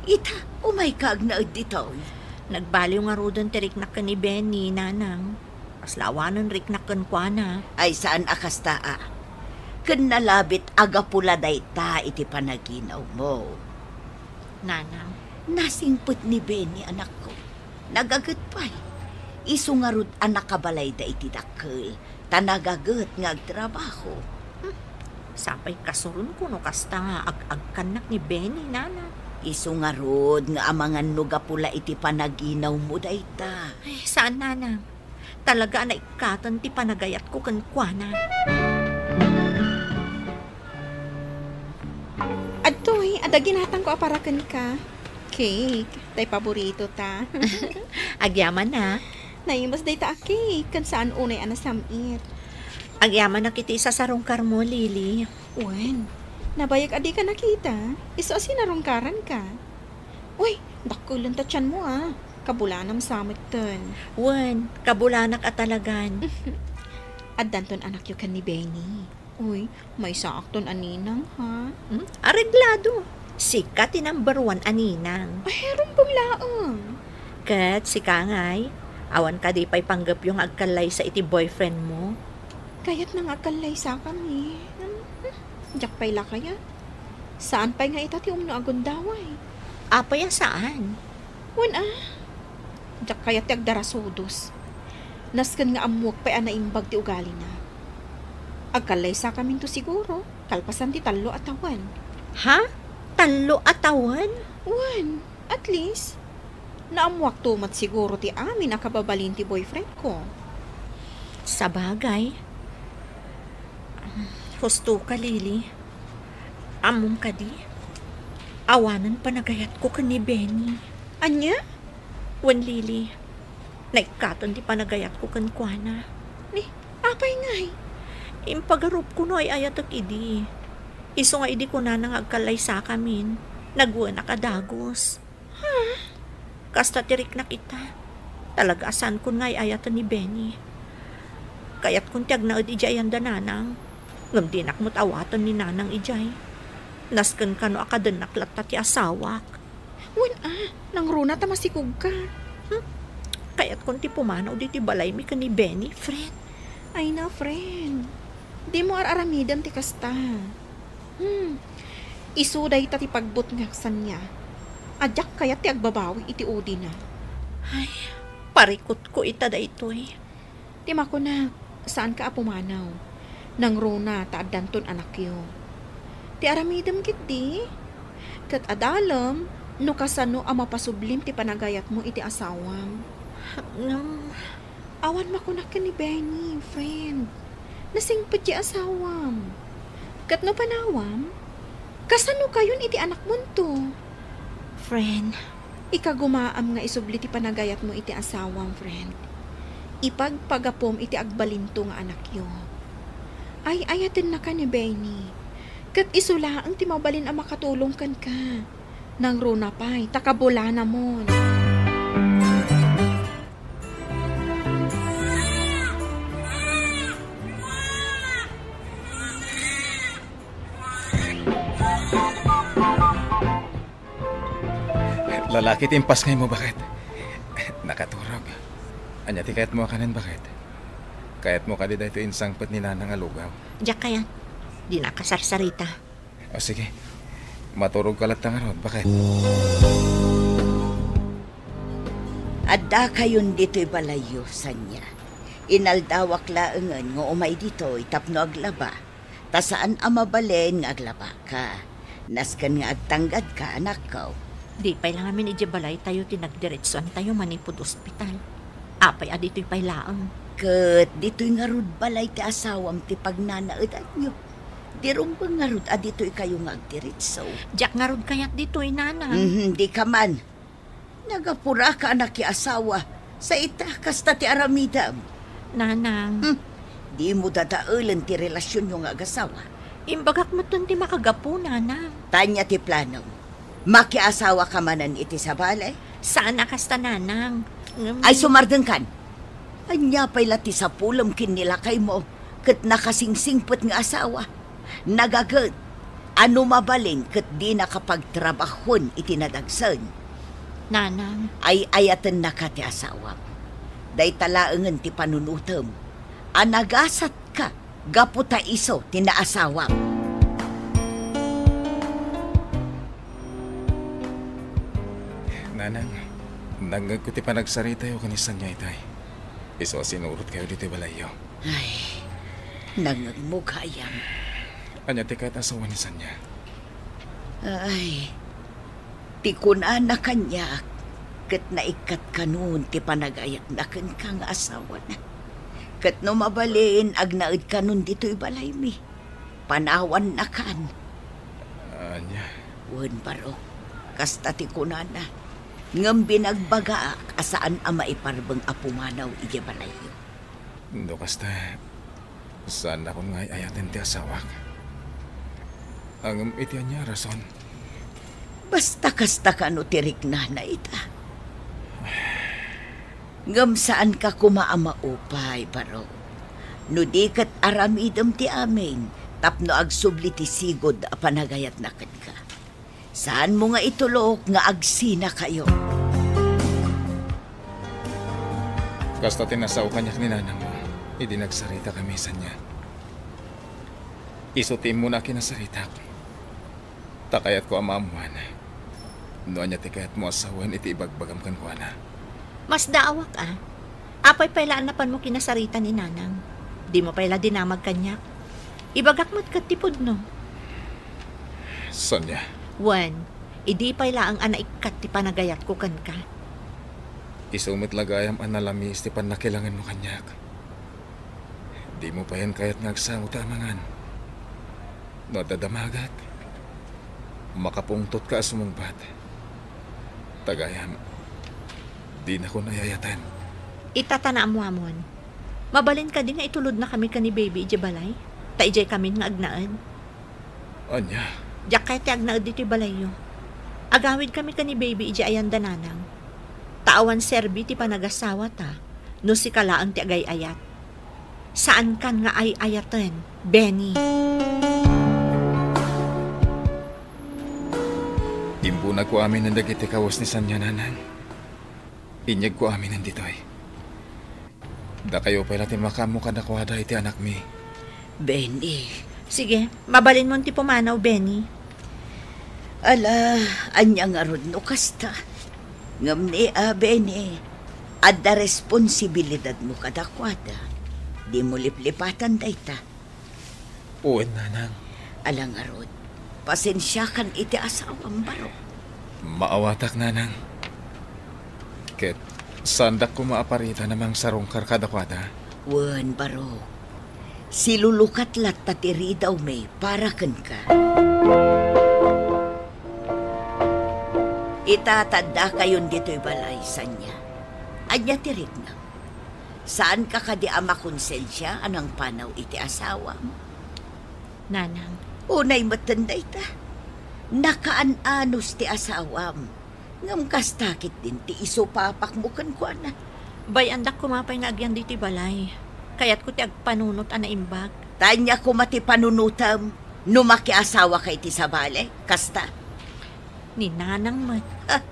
Ita, umayka agnaed ditoy. Nagbaliw ngaruden ti riknak ken ni Benny, Nanang. Kasla awanen riknak kenkuana. Ay, saan a kasta a. Ken nalabit a gapu la dayta iti panaginawmo. Nanang, Nasingpet ni Benny, anakko. Nagaget pay. Isu ngarud a nakabalayda iti dakkel, ta nagaget nga agtrabaho. Hmm. Sapay kasuronko no kasta nga ag-agkannak ni Benny, nana. Isu ngarud nga amangan no gapu la iti panaginawmo dayta. Ay, saan, nana. Talaga a naikkaten ti panagayatko kenkuana. Adtoy, adda ginatangko a para kenka. Cake, tay paborito ta. Agyamanak. Naimbag dayta a cake, ken saan unay a nasam-it. Agyamanak iti isasarungkarmo, Lily. Wen, nabayag a dika nakita. Isu a sinarungkaranka. Uy, dakkel ta tianmo, a. Kabulanam sa metten. Wen, kabulanak a talagan. Addanton anakyo ken ni Benny. Uy, maysaakton a ninang, ha? Hmm? Areglado. Sika ti number one a ninang. Ay, rumbeng laeng. Ket sika ngay, awan kadi pay panggepyo nga agkallaysa iti boyfriend mo? Kayatna nga agkallaysakami. Hmm, hmm. Diak pay la kayat. Saan pay nga ita ti umno a gundaway? Apay a saan? Wen a, diak kayat ti agdarasudos. Nasken nga ammuek pay a naimbag ti ugalina. Agkallaysakaminto siguro, kalpasan ti tallo a tawen. Ha? Tallo a tawen? Wen, at least, naammuakto met siguro ti amin a kababalin ti boyfriend ko. Sabagay. Husto ka, Lily. Ammom kadi? Awanen panagayatko ken ni Benny. Ania? Wen, Lily. Naikkaten ti panagayatko kenkuana. Ni, apay ngay? Impagarupko no ay-ayatek idi. Isu nga idi kunana nga agkallaysakamin, nagwenak a dagus. Ha? Kasta ti riknak ita. Talaga a saankon nga ay-ayaten ni Benny. Kayatkon ti agnaed idiay ayan da nanang. Ngem dinak met awaten ni nanang idiay. Nasken kano a kadennak latta ti asawak. Wen a, nangruna ta masikogka. Hmm? Kayatkon ti pumanaw ditoy balaymi ken ni Benny, friend. Ay na, friend. Dimo ar-aramiden ti kasta. Hmm. Isu dayta ti pagbutngak sania. A diak kayat ti agbabawi iti udina. Ay, parikutko ita daytoy. Ti makunak, saanka a pumanaw. Nangruna ta addanton anakyo. Ti aramidem ketdi. Ket adalem no kasano a mapasublim ti panagayatmo iti asawam. Ngem, awan makunak ken ni Benny, friend. Nasingpet ti asawam. Ket no panawam, kasano kayon iti anakmonto? Friend, ikagumaam nga isubli ti panagayatmo iti asawam, friend. Ipagpagapom iti agbalinto nga anakyo. Ay-ayatennaka ni Benny. Ket isu laeng ti mabalin a makatulong kenka. Nangruna pay, ta kabulanamon. Lalaki ti impasngaymo, baket. Nakaturog. Ania ti kayatmo a kanen, baket? Kayatmo kadi daytoy insangpet ni Nanang a lugaw? Diak kayat. Dinaka sarsarita. O sige, maturogka latta ngarud, baket. Addakayon ditoy balayyo, sania. Inaldawak laengen nga umay ditoy tapno aglaba. Ta saan a mabalin nga aglabaka. Nasken nga agtanggadka, anakko. Di pay la ngamin idiay balaytayo ti nagdiretsoantayo manipud ospital. Apay a ditoy pay laeng? Ket ditoy ngarud balay ti asawam ti pagnanaedanyo. Di rumbeng ngarud a ditoykayo nga agdiretso. Diak ngarud kayat ditoy, Nana. Mhm, dika man. Nagapuraka a nakiasawa, sa ita kasta ti aramidem. Nanang. Hmm, dimo dadaelen ti relasionyo nga agasawa. Imbagak metten ti makagapu, Nanang. Tania ti planom. Makiasawaka manen iti sabali? Saan a kasta, Nanang. Ngem Ay, sumardengkan. Ania pay la ti sapulem ken ni lakaymo ket nakasingsingpet nga asawa? Nagaget a no mabalin ket dinaka pagtrabahuen iti nadagsen. Nanang. Ay-ayatennaka ti asawam. Dayta laengen ti panunotem a nagasatka gapu ta isu ti naasawam. Nanang, nangngegko ti panagsaritayo ken ni Sanya itay. Isu a sinurotkayo ditoy balayyo. Ay, nangngegmo gayam. Ania ti kayat a sawen ni Sanya? Ay, ti kunana kaniak, ket naikkat kanon ti panagayatna kenka nga asawana. Ket no mabalin, agnaed kanon ditoy balaymi. Panawannakan. Ania? Wen, barok. Kasta ti kunana. Ngem binagbagaak a saan a maiparbeng a pumanaw idiay balayyo. No kasta, saannakon nga ay-ayaten ti asawak. Ngem iti ania a rason? Basta kasta kano ti riknana ita. Ngem saanka koma a maupay, barok. No di ket aramidem ti amin tapno agsubli ti sigud a panagayatna kenka. Saanmo nga itulok nga agsinakayo. Kasta ti nasao kaniak ni nanangmo idi nagsaritakami, Sanya. Isu ti immuna a kinasaritak. Ta kayatko a maammoan no ania ti kayatmo a sawen iti ibagbagam kenkuana. Masdaawak a. Apay pay la a napanmo kinasarita ni nanang? Dimo pay la dinamag kaniak. Ibagak met ket ti pudno. Sanya. Wen, idi pay laeng a naikkat ti panagayatko kenka. Isu met la gayam a nalamis ti pannakilangenmo kaniak. Dimo payen kayat nga agsango ta amangan. No adda damagek, makapungtotka a sumungbat. Ta gayam, dinakon ay-ayaten. Ita ta naammoamon. Mabalin kadi nga itulodnakami ken ni Baby idiay balay? Ta idiaykamin nga agnaed. Ania? Diak kayat ti agnaed ditoy balayyo. Agawidkami ken ni Baby idiay ayan da nanang. Ta awan serbi ti panagasawata no sika laeng ti agay-ayat. Saankan nga ay-ayaten, Benny. Imbunagko aminen dagiti kawes ni Sanya, nanang. Inyegko aminen ditoy. Dakayo pay la ti makaammo kadakuada iti anakmi. Benny. Sige, mabalinmon ti pumanaw, Benny. Ala, ania ngarud no kasta? Ngem ni a, Benny, adda responsibilidadmo kadakuada. Dimo liplipatan dayta. Wen, nanang. Ala ngarud, pasensiakan iti asawam, barok. Maawatak, nanang. Ket saandak koma a paritan a mangsarungkar kadakuada. Wen, barok. Silulukat latta ti ridawmi para kenka. Ita, ta addakayon ditoy balay, Sanya. Ania ti riknam? Saanka kadi a makonsensia a nangpanaw iti asawam? Nanang. Unay metten dayta. Nakaan-anus ti asawam. Ngem kasta ketdin ti isupapakmo kenkuana. Bay-andak koma pay nga agyan ditoy balay. Kayatko ti agpanunot a naimbag. Ta ania koma ti panunotem no makiasawaka iti sabali? Kasta. Ni nanang met. Ha,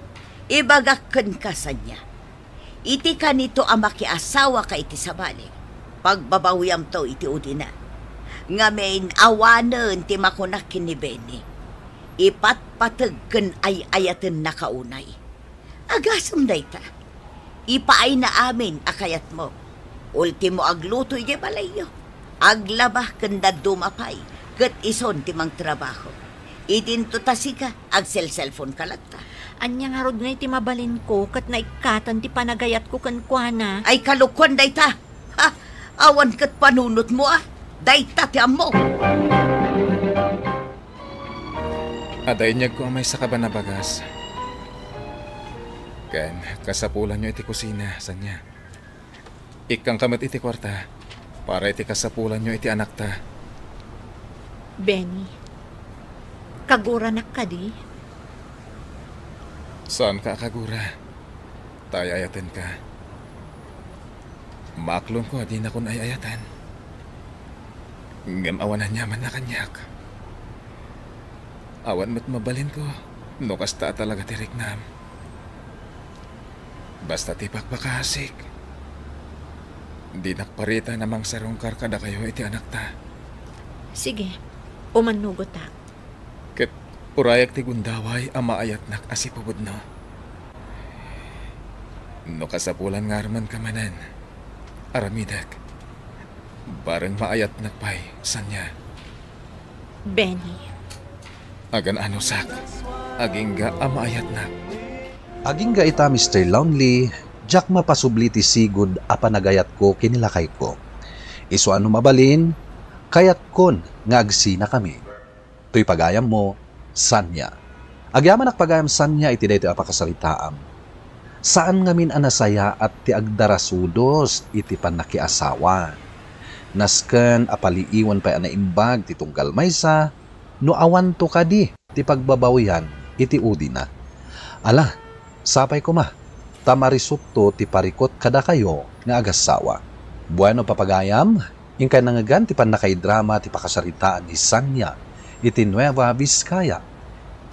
ibagak kenka, Sanya. Iti kanito a makiasawaka iti sabali, pagbabawiamto iti udina. Ngamin, awanen ti makunak ken ni Benny. Ipatpateg ken ay-ayatennaka unay. Agasem dayta. Ipaayna amin a kayatmo. Ultimo, agluto idiay balayyo. Aglaba ken dadduma pay, ket isun ti mangtrabaho. Idinto ta sika, agselselfonka latta. Ania ngarud ngay ti mabalinko ket naikkatan ti panagayatko kenkuana? Ay, kalokuan dayta! Ha? Awan ket panunotmo a? Dayta ti ammo! Adda inyegko a maysa ka banabagas. Ken kasapulanyo iti kusina, Sanya. Ikkanka met iti kuarta para iti kasapulanyo iti anakta. Benny, kaguranak kadi? Saanka a kagura, ta ay-ayatenka. Maaklonko a dinakon ay-ayatan. Ngem awan aniamanna kaniak. Awan met mabalinko no kasta a talaga ti riknam. Basta ti pakpakaasik, dinak paritan a mangsarungkar kadakayo iti anakta. Sige, umannugotak. Ket urayak ti gundaway a maayatnak a sipupudno. No kasapulan nga armenka manen, aramidek. Bareng maayatnak pay, Sanya. Benny. Agan-anosak, agingga a maayatnak. Agingga ita, Mister Lonely, diak mapasubli ti sigud a panagayatko ken ni lakayko. Isu a no mabalin, kayatkon nga agsinakami. Toy pagayammo, Sanya. Agyamanak pagayam, Sanya, iti daytoy a pakasaritaam. Saan ngamin a nasayaat ti agdarasudos iti pannakiasawa. Nasken a paliiwen pay a naimbag ti tunggal maysa no awanto kadi ti pagbabawian iti udina. Ala, sapay koma, ta marisutto ti parikut kadakayo nga agassawa. Bueno, papagayam, inkay nangngegan ti pannakaidrama ti pakasaritaan ni Sanya iti Nueva Vizcaya.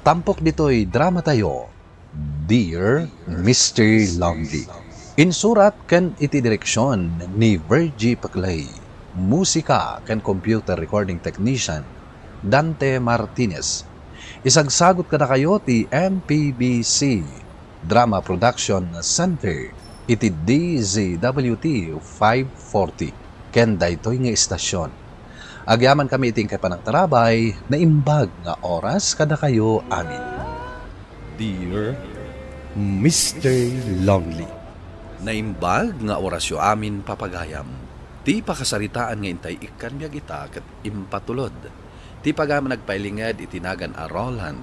Tampok ditoy dramatayo, Dear Mister Lonely. Insurat ken iti direksion ni Virgie Paclay. Musika ken computer recording technician, Dante Martinez. Isagsagut kadakayo ti M P B C Drama Production Center iti D Z W T five forty ken daytoy nga istasyon. Agyamankami iti inkay panangtarabay, naimbag nga oras kadakayo amin. Dear Mister Lonely. Naimbag nga orasyo amin, papagayam. Ti pakasaritaan nga intay ikkan biag ita ket impatulod. Ti pagayam a nagpailinged iti nagan a Roland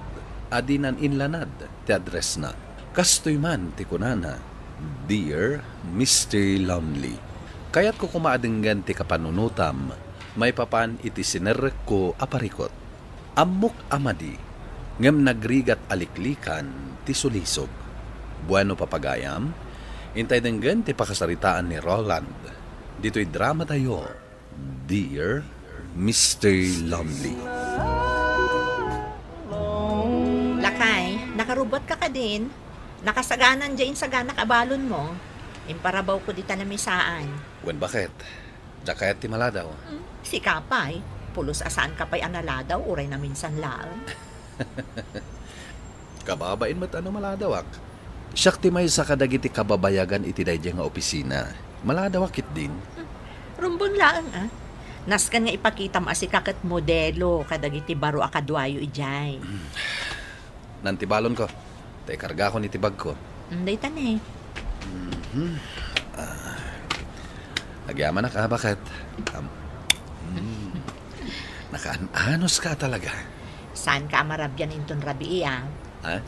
a dinan inlanad ti addressna. Kastoy man ti kunana, Dear Mister Lonely, kayatko koma a denggen ti kapanunotam maipapan iti sinerrekko a parikut. Ammok a madi, ngem nagrigat a liklikan ti sulisog. Bueno, papagayam, intay denggen ti pakasaritaan ni Roland ditoy dramatayo, Dear Mister Lonely. Lakay, nakarubbot ka kadin? Nakasaganan diay insaganak a balonmo. Imparabawko dita namisaan. Wen, baket? Diak kayat ti maladaw. Hmm, sika pay. Pulos a saanka pay a naladaw, uray naminsan laeng. Kababain met a no maladawak. Siak ti maysa kadagiti kababayagan iti daydiay nga opisina. Maladawak ketdin. Hmm, rumbeng laeng, a. Nasken nga ipakitam a sika ket modelo kadagiti baro a kaduayo idiay. Hmm. Nan ti balonko. Ta ikargakon iti bagko. Mm, dayta ne. Mhm. Ah. Agyamanak a, baket? Am. Mm. Nakaan-anos ka talaga. Saanka a marabian inton rabii, a? Ha?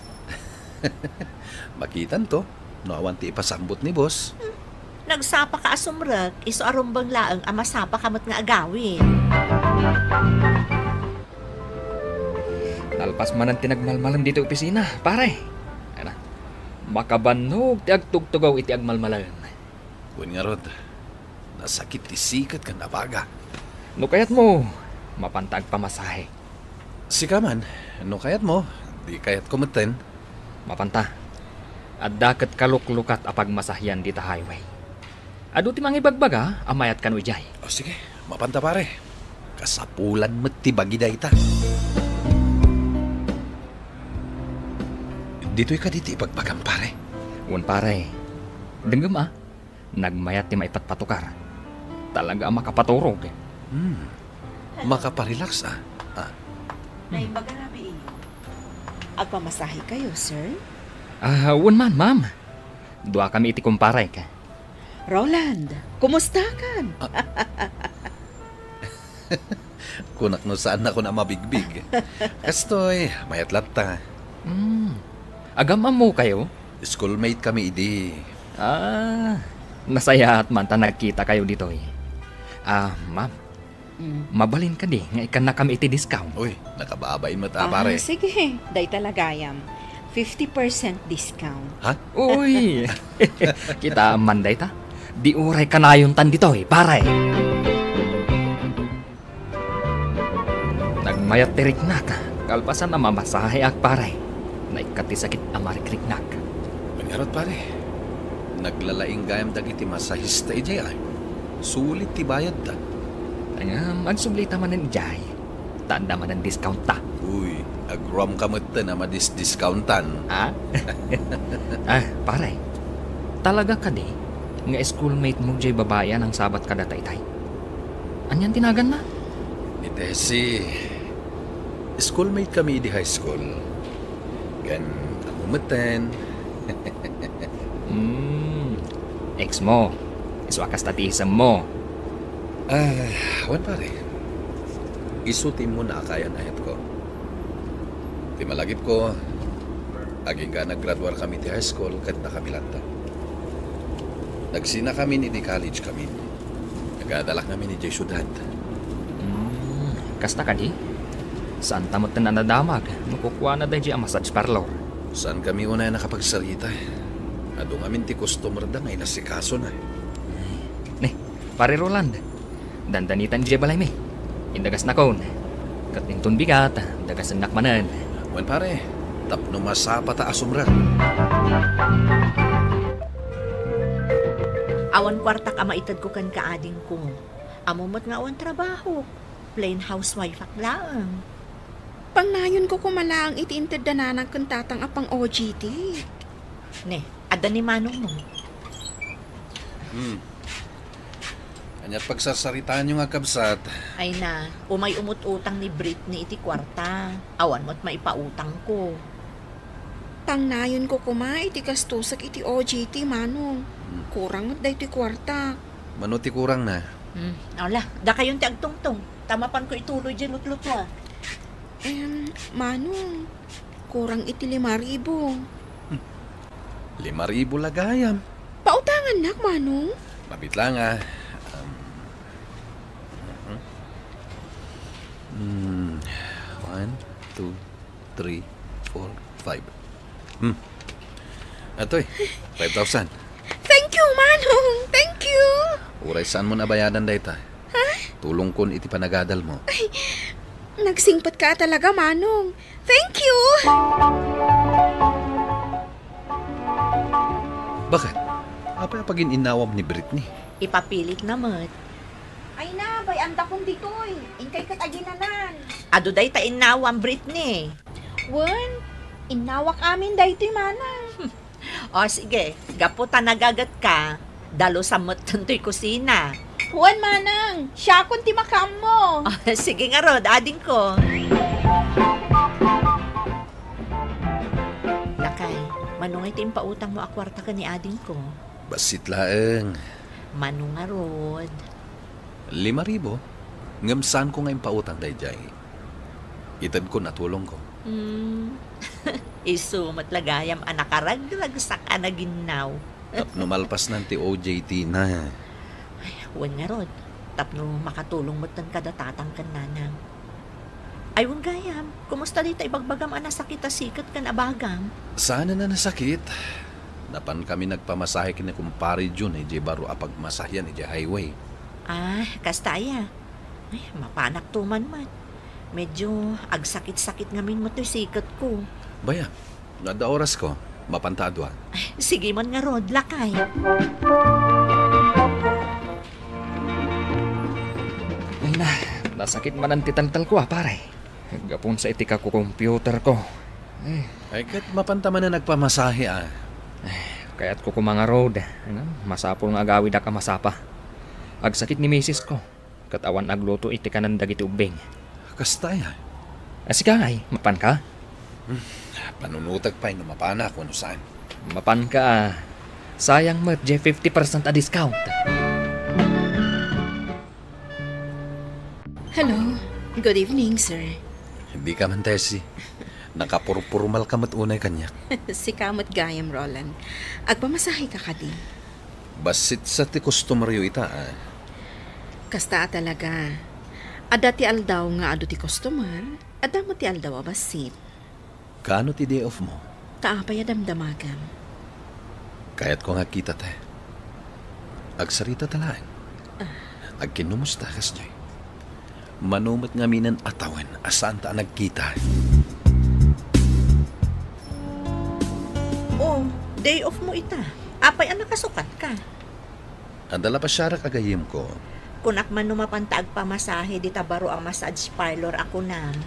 Makitanto, no awan ti ipasambot ni boss. Hmm. Nagsapaka a sumrek, isu a rumbeng laeng a masapaka met nga agawid. Nalpas manen ti nagmalmalem ditoy opisina, pare. Ana, makabannog ti agtugtugaw iti agmalmalem. Wen ngarud, nasakit ti siket ken abaga. No kayatmo, mapanta agpamasahe. Sika man, no kayatmo, di kayatko metten. Mapanta. Adda ket kaluklukat a pagmasahian dita highway. Adu ti mangibagbaga a mayat kano idiay. O, sige, mapanta, pare. Kasapulan met ti bagi dayta. Ditoy kadi ti ibagbagam, pare? Wen, pare. Denggem, a. Nagmayat ti maipatpatukar. Talaga a makapaturog. Hmm. Makaparelax, a. A. Naimbag a rabii. Agpamasahe kayo, sir? A, wen man, ma'am. Duakami iti kumparek. Roland, kumustakan? A. Kunak no saannakon a mabigbig. Kastoy, mayat latta. Hmm. Agam-ammokayo? Schoolmate kami idi. A, nasayaat man ta nagkitakayo ditoy. A, ma'am, mm, mabalin kadi nga ikkannakami iti discount? Uy, nakababain met a, pare. A, sige. Dayta la gayam. Fifty percent discount. Ha? Uy! Kitaem man dayta. Di uray kanayontan ditoy, pare. Nagmayat ti riknak, kalpasan a mamasaheak, pare. Naikkat ti sakit a marikriknak. Wen ngarud, pare. Naglalaing gayam dagiti masahista idiay, a. Sulit ti bayadda. Ngem, agsublita manen idiay. Ta adda manen discountta. Uy, agruamka metten a madis-discountan. A? A, pare. Talaga kadi nga schoolmate mo jay babai a nangsabat kadata itay? Anian ti naganna? Ni Tessie, schoolmate kami idi high school. Ken ammo metten. Hmm, ex mo. Isu a kasta ti isem mo. Ah, wen pare. Isu ti immuna a kayan-ayatko. Ti malagipko, agingga a naggraduar kami ti high school ket nakamilatta. Nagsina kami idi college kami. Nagadalak kami idiay siudad. Hmm, kasta kadi? Saanta metten a nadamag no kukuana daydiay a massage parlor? Saan kami unay a nakapagsarita? Adu ngamin ti customer da nga inasikasona. Ne, Pare Roland, dandanitan idiay balaymi. Indagasnakon. Ket inton bigat, dagasennak manen. Wen pare, tapno masapata a sumrek. Awan kuartak a maitedko ken kaadingko. Ammo met nga awan trabahok. Plain housewifeak laeng. Pangnayonko koma laeng iti intedda nanang ken tatang a pang-O J T. Ne, adda ni manongmo. Hmm. Ania ti pagsarsaritaanyo nga agkabsat? Ay na, umay umut-utang ni Britney iti kuarta. Awan met maipautangko. Pangnayonko koma iti gastusak iti O J T, manong. Hmm. Kurang met daytoy kuarta. Mano ti kurangna? Hmm, ala, dakayon ti agtungtong. Ta mapanko ituloy diay lutlutoa. Em, manong, kurang iti lima ribu. Hmm. Lima ribu la gayam. Pautangannak, manong? Mabit la nga. Um, mhm. Hmm, one, two, three, four, five. Hmm. Atoy, five thousand. Thank you, manong. Thank you. Uray saanmon a bayadan dayta. Ha? Tulongkon iti panagadalmo. Ay, nagsingpetka talaga, manong. Thank you. Bakit? Apay a pagin-innawam ni Britney? Ipapilitna met. Ay na, bay-andakon ditoy. Inkay ket aginanan. Adu dayta innawam, Britney. Wen, innawak amin daytoy, manang. O, sige. Gapu ta nagagetka, dalusam met toy kusina. Wen, manang. Siakon ti makaammo. O, sige ngarud, adingko. Lakay, mano ngay ti impautangmo a kuarta ken ni adingko? Bassit laeng. Mano ngarud? Lima ribu, ngem saanko nga impautang daydiay. Itedkon a tulongko. Hmm. Isu met la gayam a nakaragragsak a naginnaw. Tapno malpasnan ti O J T na. Ay, wen ngarud, tapno makatulong metten kada tatang ken nanang. Ay, wen gayam, kumusta dayta ibagbagam a nasakit a siket ken a bagam? Saanen a nasakit. Napan kami nagpamasahe ken ni Kumpare Jun idiay baro a pagmasahean idiay highway. Ah, kasta aya. Ay, mapanakto man met. Medyo agsakit-sakit ngamin met toy siketko. Bay-am, no adda orasko, mapanta a dua. Ay, sige man ngarud, lakay. Ay na, nasakit manen ti taltalko, a, pare. Gapu sa iti kakukomputerko. Eh. Ay, ket mapanta manen agpamasahe, a. Eh, kayatko koma ngarud. Ano, masapul nga agawidak a masapa. Agsakit ni misisko, ket awan agluto iti kanen dagiti ubbing. Kasta aya? A, sika ngay, mapanka? Hmm, panunotek pay no mapanak wenno saan. Mapanka, a. Sayang met diay fifty percent a discount. Hello. Good evening, sir. Dika man, Tessie. Nakapurpurmalka met unay kaniak. Sika met gayam, Roland. Agpamasaheka kadi? Bassit sa ti customeryo ita, a. Kasta a talaga. Adda ti aldaw nga adu ti customer, adda met ti aldaw a bassit. Kaano ti day off mo? Ta apay a damdamagam? Kayatko nga agkitata. Agsarita ta laeng. Ah. Agkinnumusta kasdiay. Mano met ngaminen a tawen a saanta a nagkita. Oh, day off mo ita. Apay a nakasukatka? Adda la pasiarak a gayyemko. Kunak man no mapanta agpamasahe dita baro a massage parlor a kunam.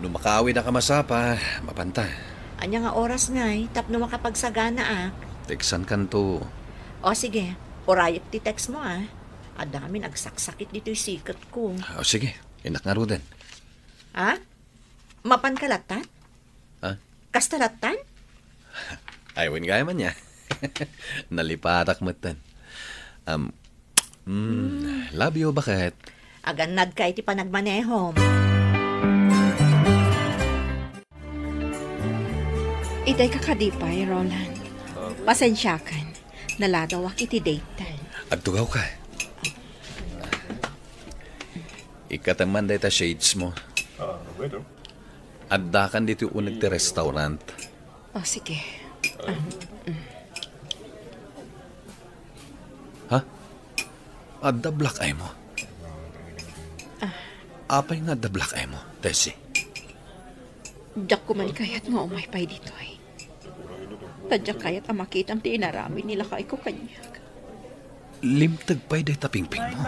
No makaawid a kamasapa, mapanta. Ania nga oras ngay tapno makapagsaganaak? Textan kanto. O, sige. Urayek ti text mo, ah. Adda ngamin agsaksakit ditoy siketko. O, sige. Innak ngaruden. Ha? Mapan ka lattan? Ha? Kasta lattan? Ay, wen gayam ania. Nalipatak metten. Um, mm, love you, baket. Agannad ka iti panagmanehom. Itay ka kadi pay, Roland. Pasensiakan. Naladawak iti date. Agtugaw ka. Ikkatem man dayta shades mo. Addakan ditoy uneg ti restaurant. O, sige. Um, mm. Ha? Adda black eye mo? Ah. Apay nga adda black eye mo, Tessie? Diak man kayat nga umay pay ditoy. Ta diak kayat a makitam ti inaramid ni lakayko kaniak. Limteg pay dayta pingping mo.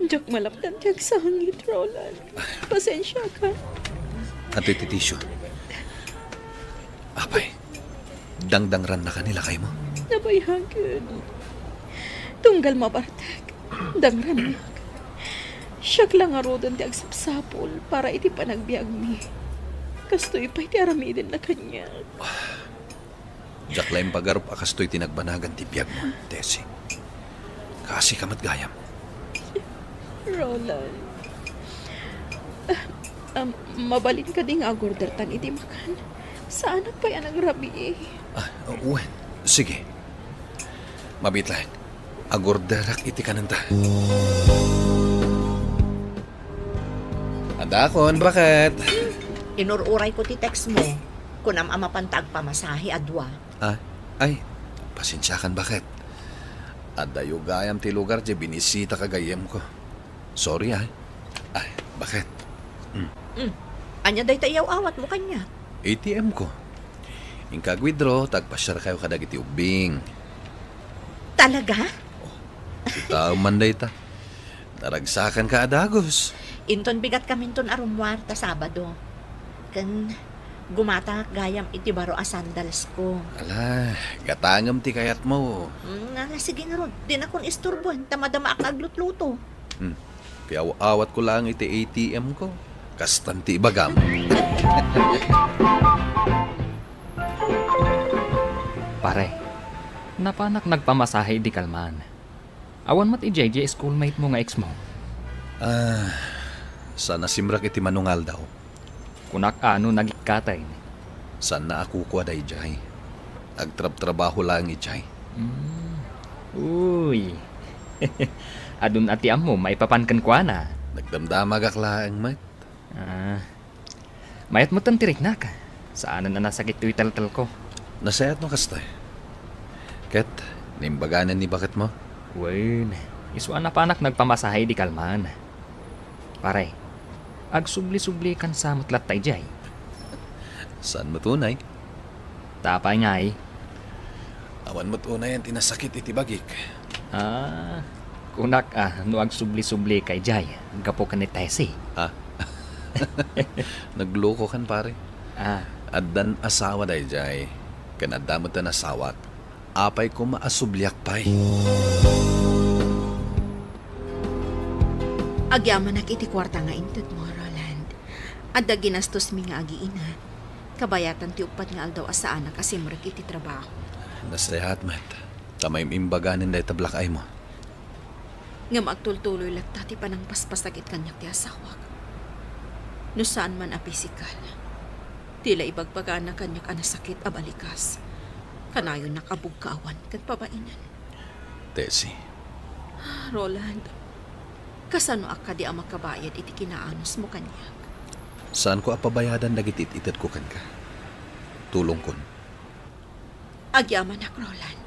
Diak malapdan ti agsangit, Roland. Pasensiaka. Adtoy ti tissue. Apay, dangdangrannaka ni lakay mo? Nabayagen. Tunggal mabartek, dangrannak. Siak la ngaruden ti agsapsapul para iti panagbiagmi. Kastoy pay ti aramidenna kaniak. Diak la impagarup a kastoy ti nagbanagan ti biagmo, Tessie. Kaasika met gayam. Roland. Ah, um, mabalin kadi nga agordertan iti makan? Saanak pay a nagrabii. Ah, wen. Sige. Mabiit laeng. Agorderak iti kanenta. Adakon, baket. Inur-urayko ti text mo. Kunam a mapanta agpamasahe a dua. Ah, ay, pasensiakan, baket. Addayo gayam ti lugar diay binisitaka gayyemko. Sorry, ah. Ay, baket. Mm. Mm. Ania dayta iyaw-awatmo kaniak? A T M ko. Inka ag-withdraw, ta agpasiarkayo kadagiti ubbing. Talaga? Oh, kitaem man dayta. Naragsakanka a dagus. Inton bigatkaminton a rummuar ta Sabado. Ken gumatangak gayam iti baro a sandalsko. Ala, gatangem ti kayatmo. Mm, ala, sige ngarud. Dinakon isturboen ta madamaak nga aglutluto. Hmm. Piaw-awatko laeng iti A T M ko. Kastan ti ibagam. Pare, napanak nagpamasahe idi kalman. Awan met idiay diay schoolmate mo nga ex mo? Ah, saan a simrek iti manungaldaw. Kunak a no nagikkaten. Saanna a kukua daydiay. Agtrabtrabaho laeng idiay. Hmm. Uy. Adun a ti ammo maipapan kenkuana. Nagdamdamagak laeng met. Ah. Mayat metten ti riknak. Saanen a nasakit toy teltelko. Nasayaat no kasta. Ket, naimbaganen ni baketmo? Wen, isu a napanak nagpamasahe idi kalman. Pare, agsubli-sublikan sa met latta idiay. Saan met unay? Ta apay ngay? Awan met unayen ti nasakit iti bagik. Ah, kunak a no agsubli-sublika idiay gapu ken ni Tessie. Ah. Naglokokan, pare. Ah. Addan asawa daydiay, ken adda met ti nasawak. Apay koma a subliak pay? Agyamanak iti kuarta nga intedmo, Roland. Adda ginastosmi nga agiinan. Kabayatan ti uppat nga aldaw a saanak a simrek iti trabaho. Nasayaat met, ta maim-imbaganen dayta black eye mo. Ngem agtultuloy latta ti panangpaspasakit kaniak ti asawak. No saan man a pisikal, ti la ibagbagana kaniak a nasakit a balikas. Kanayonnak a bugkawan ken pabainen. Tessie. Roland, kasanoak kadi a makabayad iti kinaanusmo kaniak? Saanko a pabayadan dagiti it-itedko kenka. Tulongkon. Agyamanak, Roland.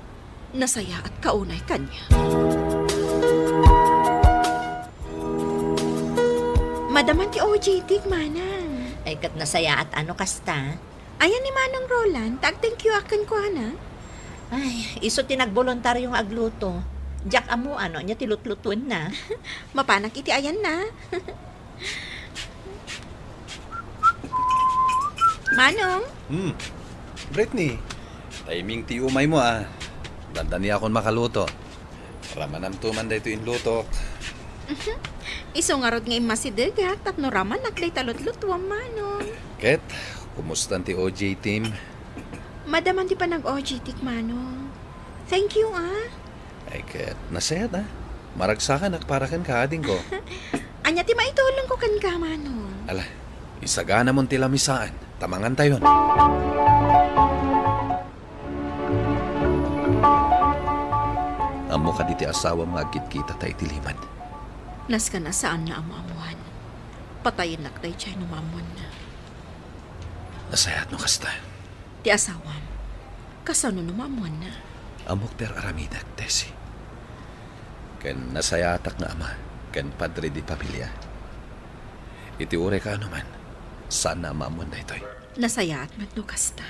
Nasayaatka unay kaniak. Madama ti O J T, manang. Ay, ket nasayaat a no kasta. Ayan ni Manong Roland, ta ag-thank you-ak kenkuana. Ay, isu ti nagboluntario nga agluto. Diak ammo no ania ti lutlutuenna. Mapanak iti ayanna. Manong? Hmm. Brittany, timing ti umaymo, ah. Tandaniakon makaluto. Ramanamto man daytoy inlutok. Isu ngarud nga immasidegak tapno ramanak dayta lutlutuam, Manong. Ket, kumustan ti O J team? Madaman ti panag-O J tik, Manong. Thank you, ah. Ay, ket, nasayaat, ah. Maragsakanak para kenka, adingko. Ania ti maitulongko kenka, Manong? Ala, isaganamon ti lamisaan, ta mangantayon. Ammo kadi ti asawam nga agkitkitata iti limed? Nasken a saanna a maammuan. Patayennak daydiay no maammuanna. Nasayaat no kasta. Ti asawam, kasano no maammuanna? Ammok ti ar-aramidek, Tessie. Ken nasayaatak nga ama ken padre di pamilia. Iti uray kaano man, saanna a maammuan daytoy. Nasayaat met no kasta.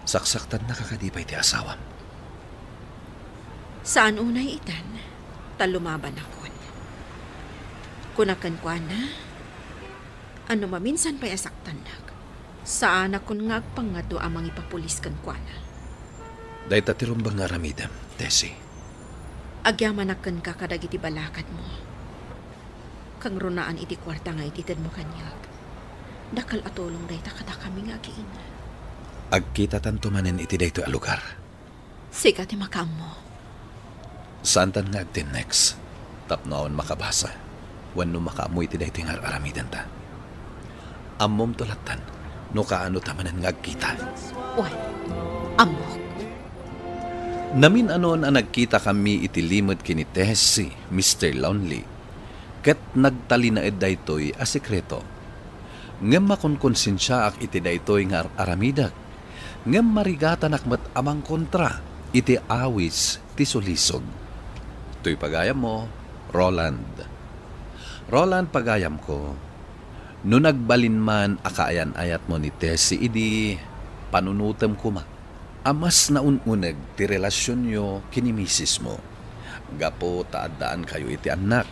Saksaktannaka kadi pay ti asawam? Saan unay itan, ta lumabanakon. Kunak kenkuana, a no maminsan pay a saktannak, saanakon nga agpangngato a mangipapulis kenkuana. Dayta ti rumbeng nga aramidem, Tessie. Agyamanak kenka kadagiti balakadmo. Kangrunaan iti kuarta nga itedmo kaniak. Dakkel a tulong dayta kadakami nga agiina. Agkitatanto manen iti daytoy a lugar. Sika ti makaammo. Saantan nga agtennext tapno awan makabasa wenno makaammo iti daytoy nga ar-aramidenta. Ammomto lattan no kaano ta manen nga agkita. Wen, ammok. Namin-anon a nagkitakami iti limed ken ni Tessie, Mister Lonely, ket nagtalinaed daytoy a sekreto. Ngem makonkonsensiaak iti daytoy nga ar-aramidek, ngem marigatanak met a mangkontra iti awis ti sulisog. Toy pagayammo, Roland. Roland, pagayamko, no nagbalin man a kaayan-ayatmo ni Tessie idi panunotem koma a mas naun-uneg ti relasionyo ken ni misismo, gapu ta addaankayo iti annak.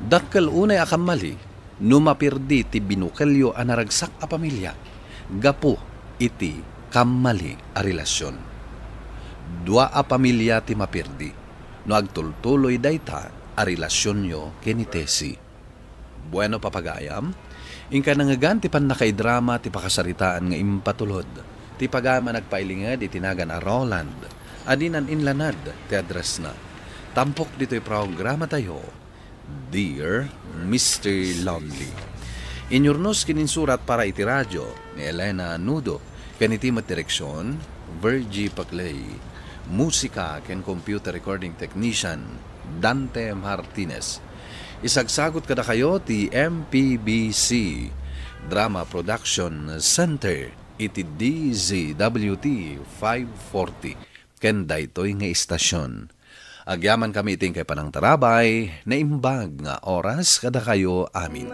Dakkel unay a kammali no mapirdi ti binukelyo a naragsak a pamilia gapu iti kammali a relasion. Dua a pamilia ti mapirdi no agtultuloy dayta a relasionyo ken ni Tessie. Bueno, papagayam, inka nangngegan ti pannakaidrama ti pakasaritaan nga impatulod ti pagayam a nagpailinged iti nagan a Roland a dinan inlanad ti addressna. Tampok ditoy programatayo, Dear Mister Lonely. Inyurnos ken insurat para iti radio ni Elena Nudo, ken iti met direksion, Virgie Paclay. Musika ken computer recording technician, Dante Martinez. Isagsagut kadakayo ti M P B C Drama Production Center iti D Z W T five forty ken daytoy nga istasion. Agyamankami iti inkay panangtarabay, naimbag nga oras kadakayo amin.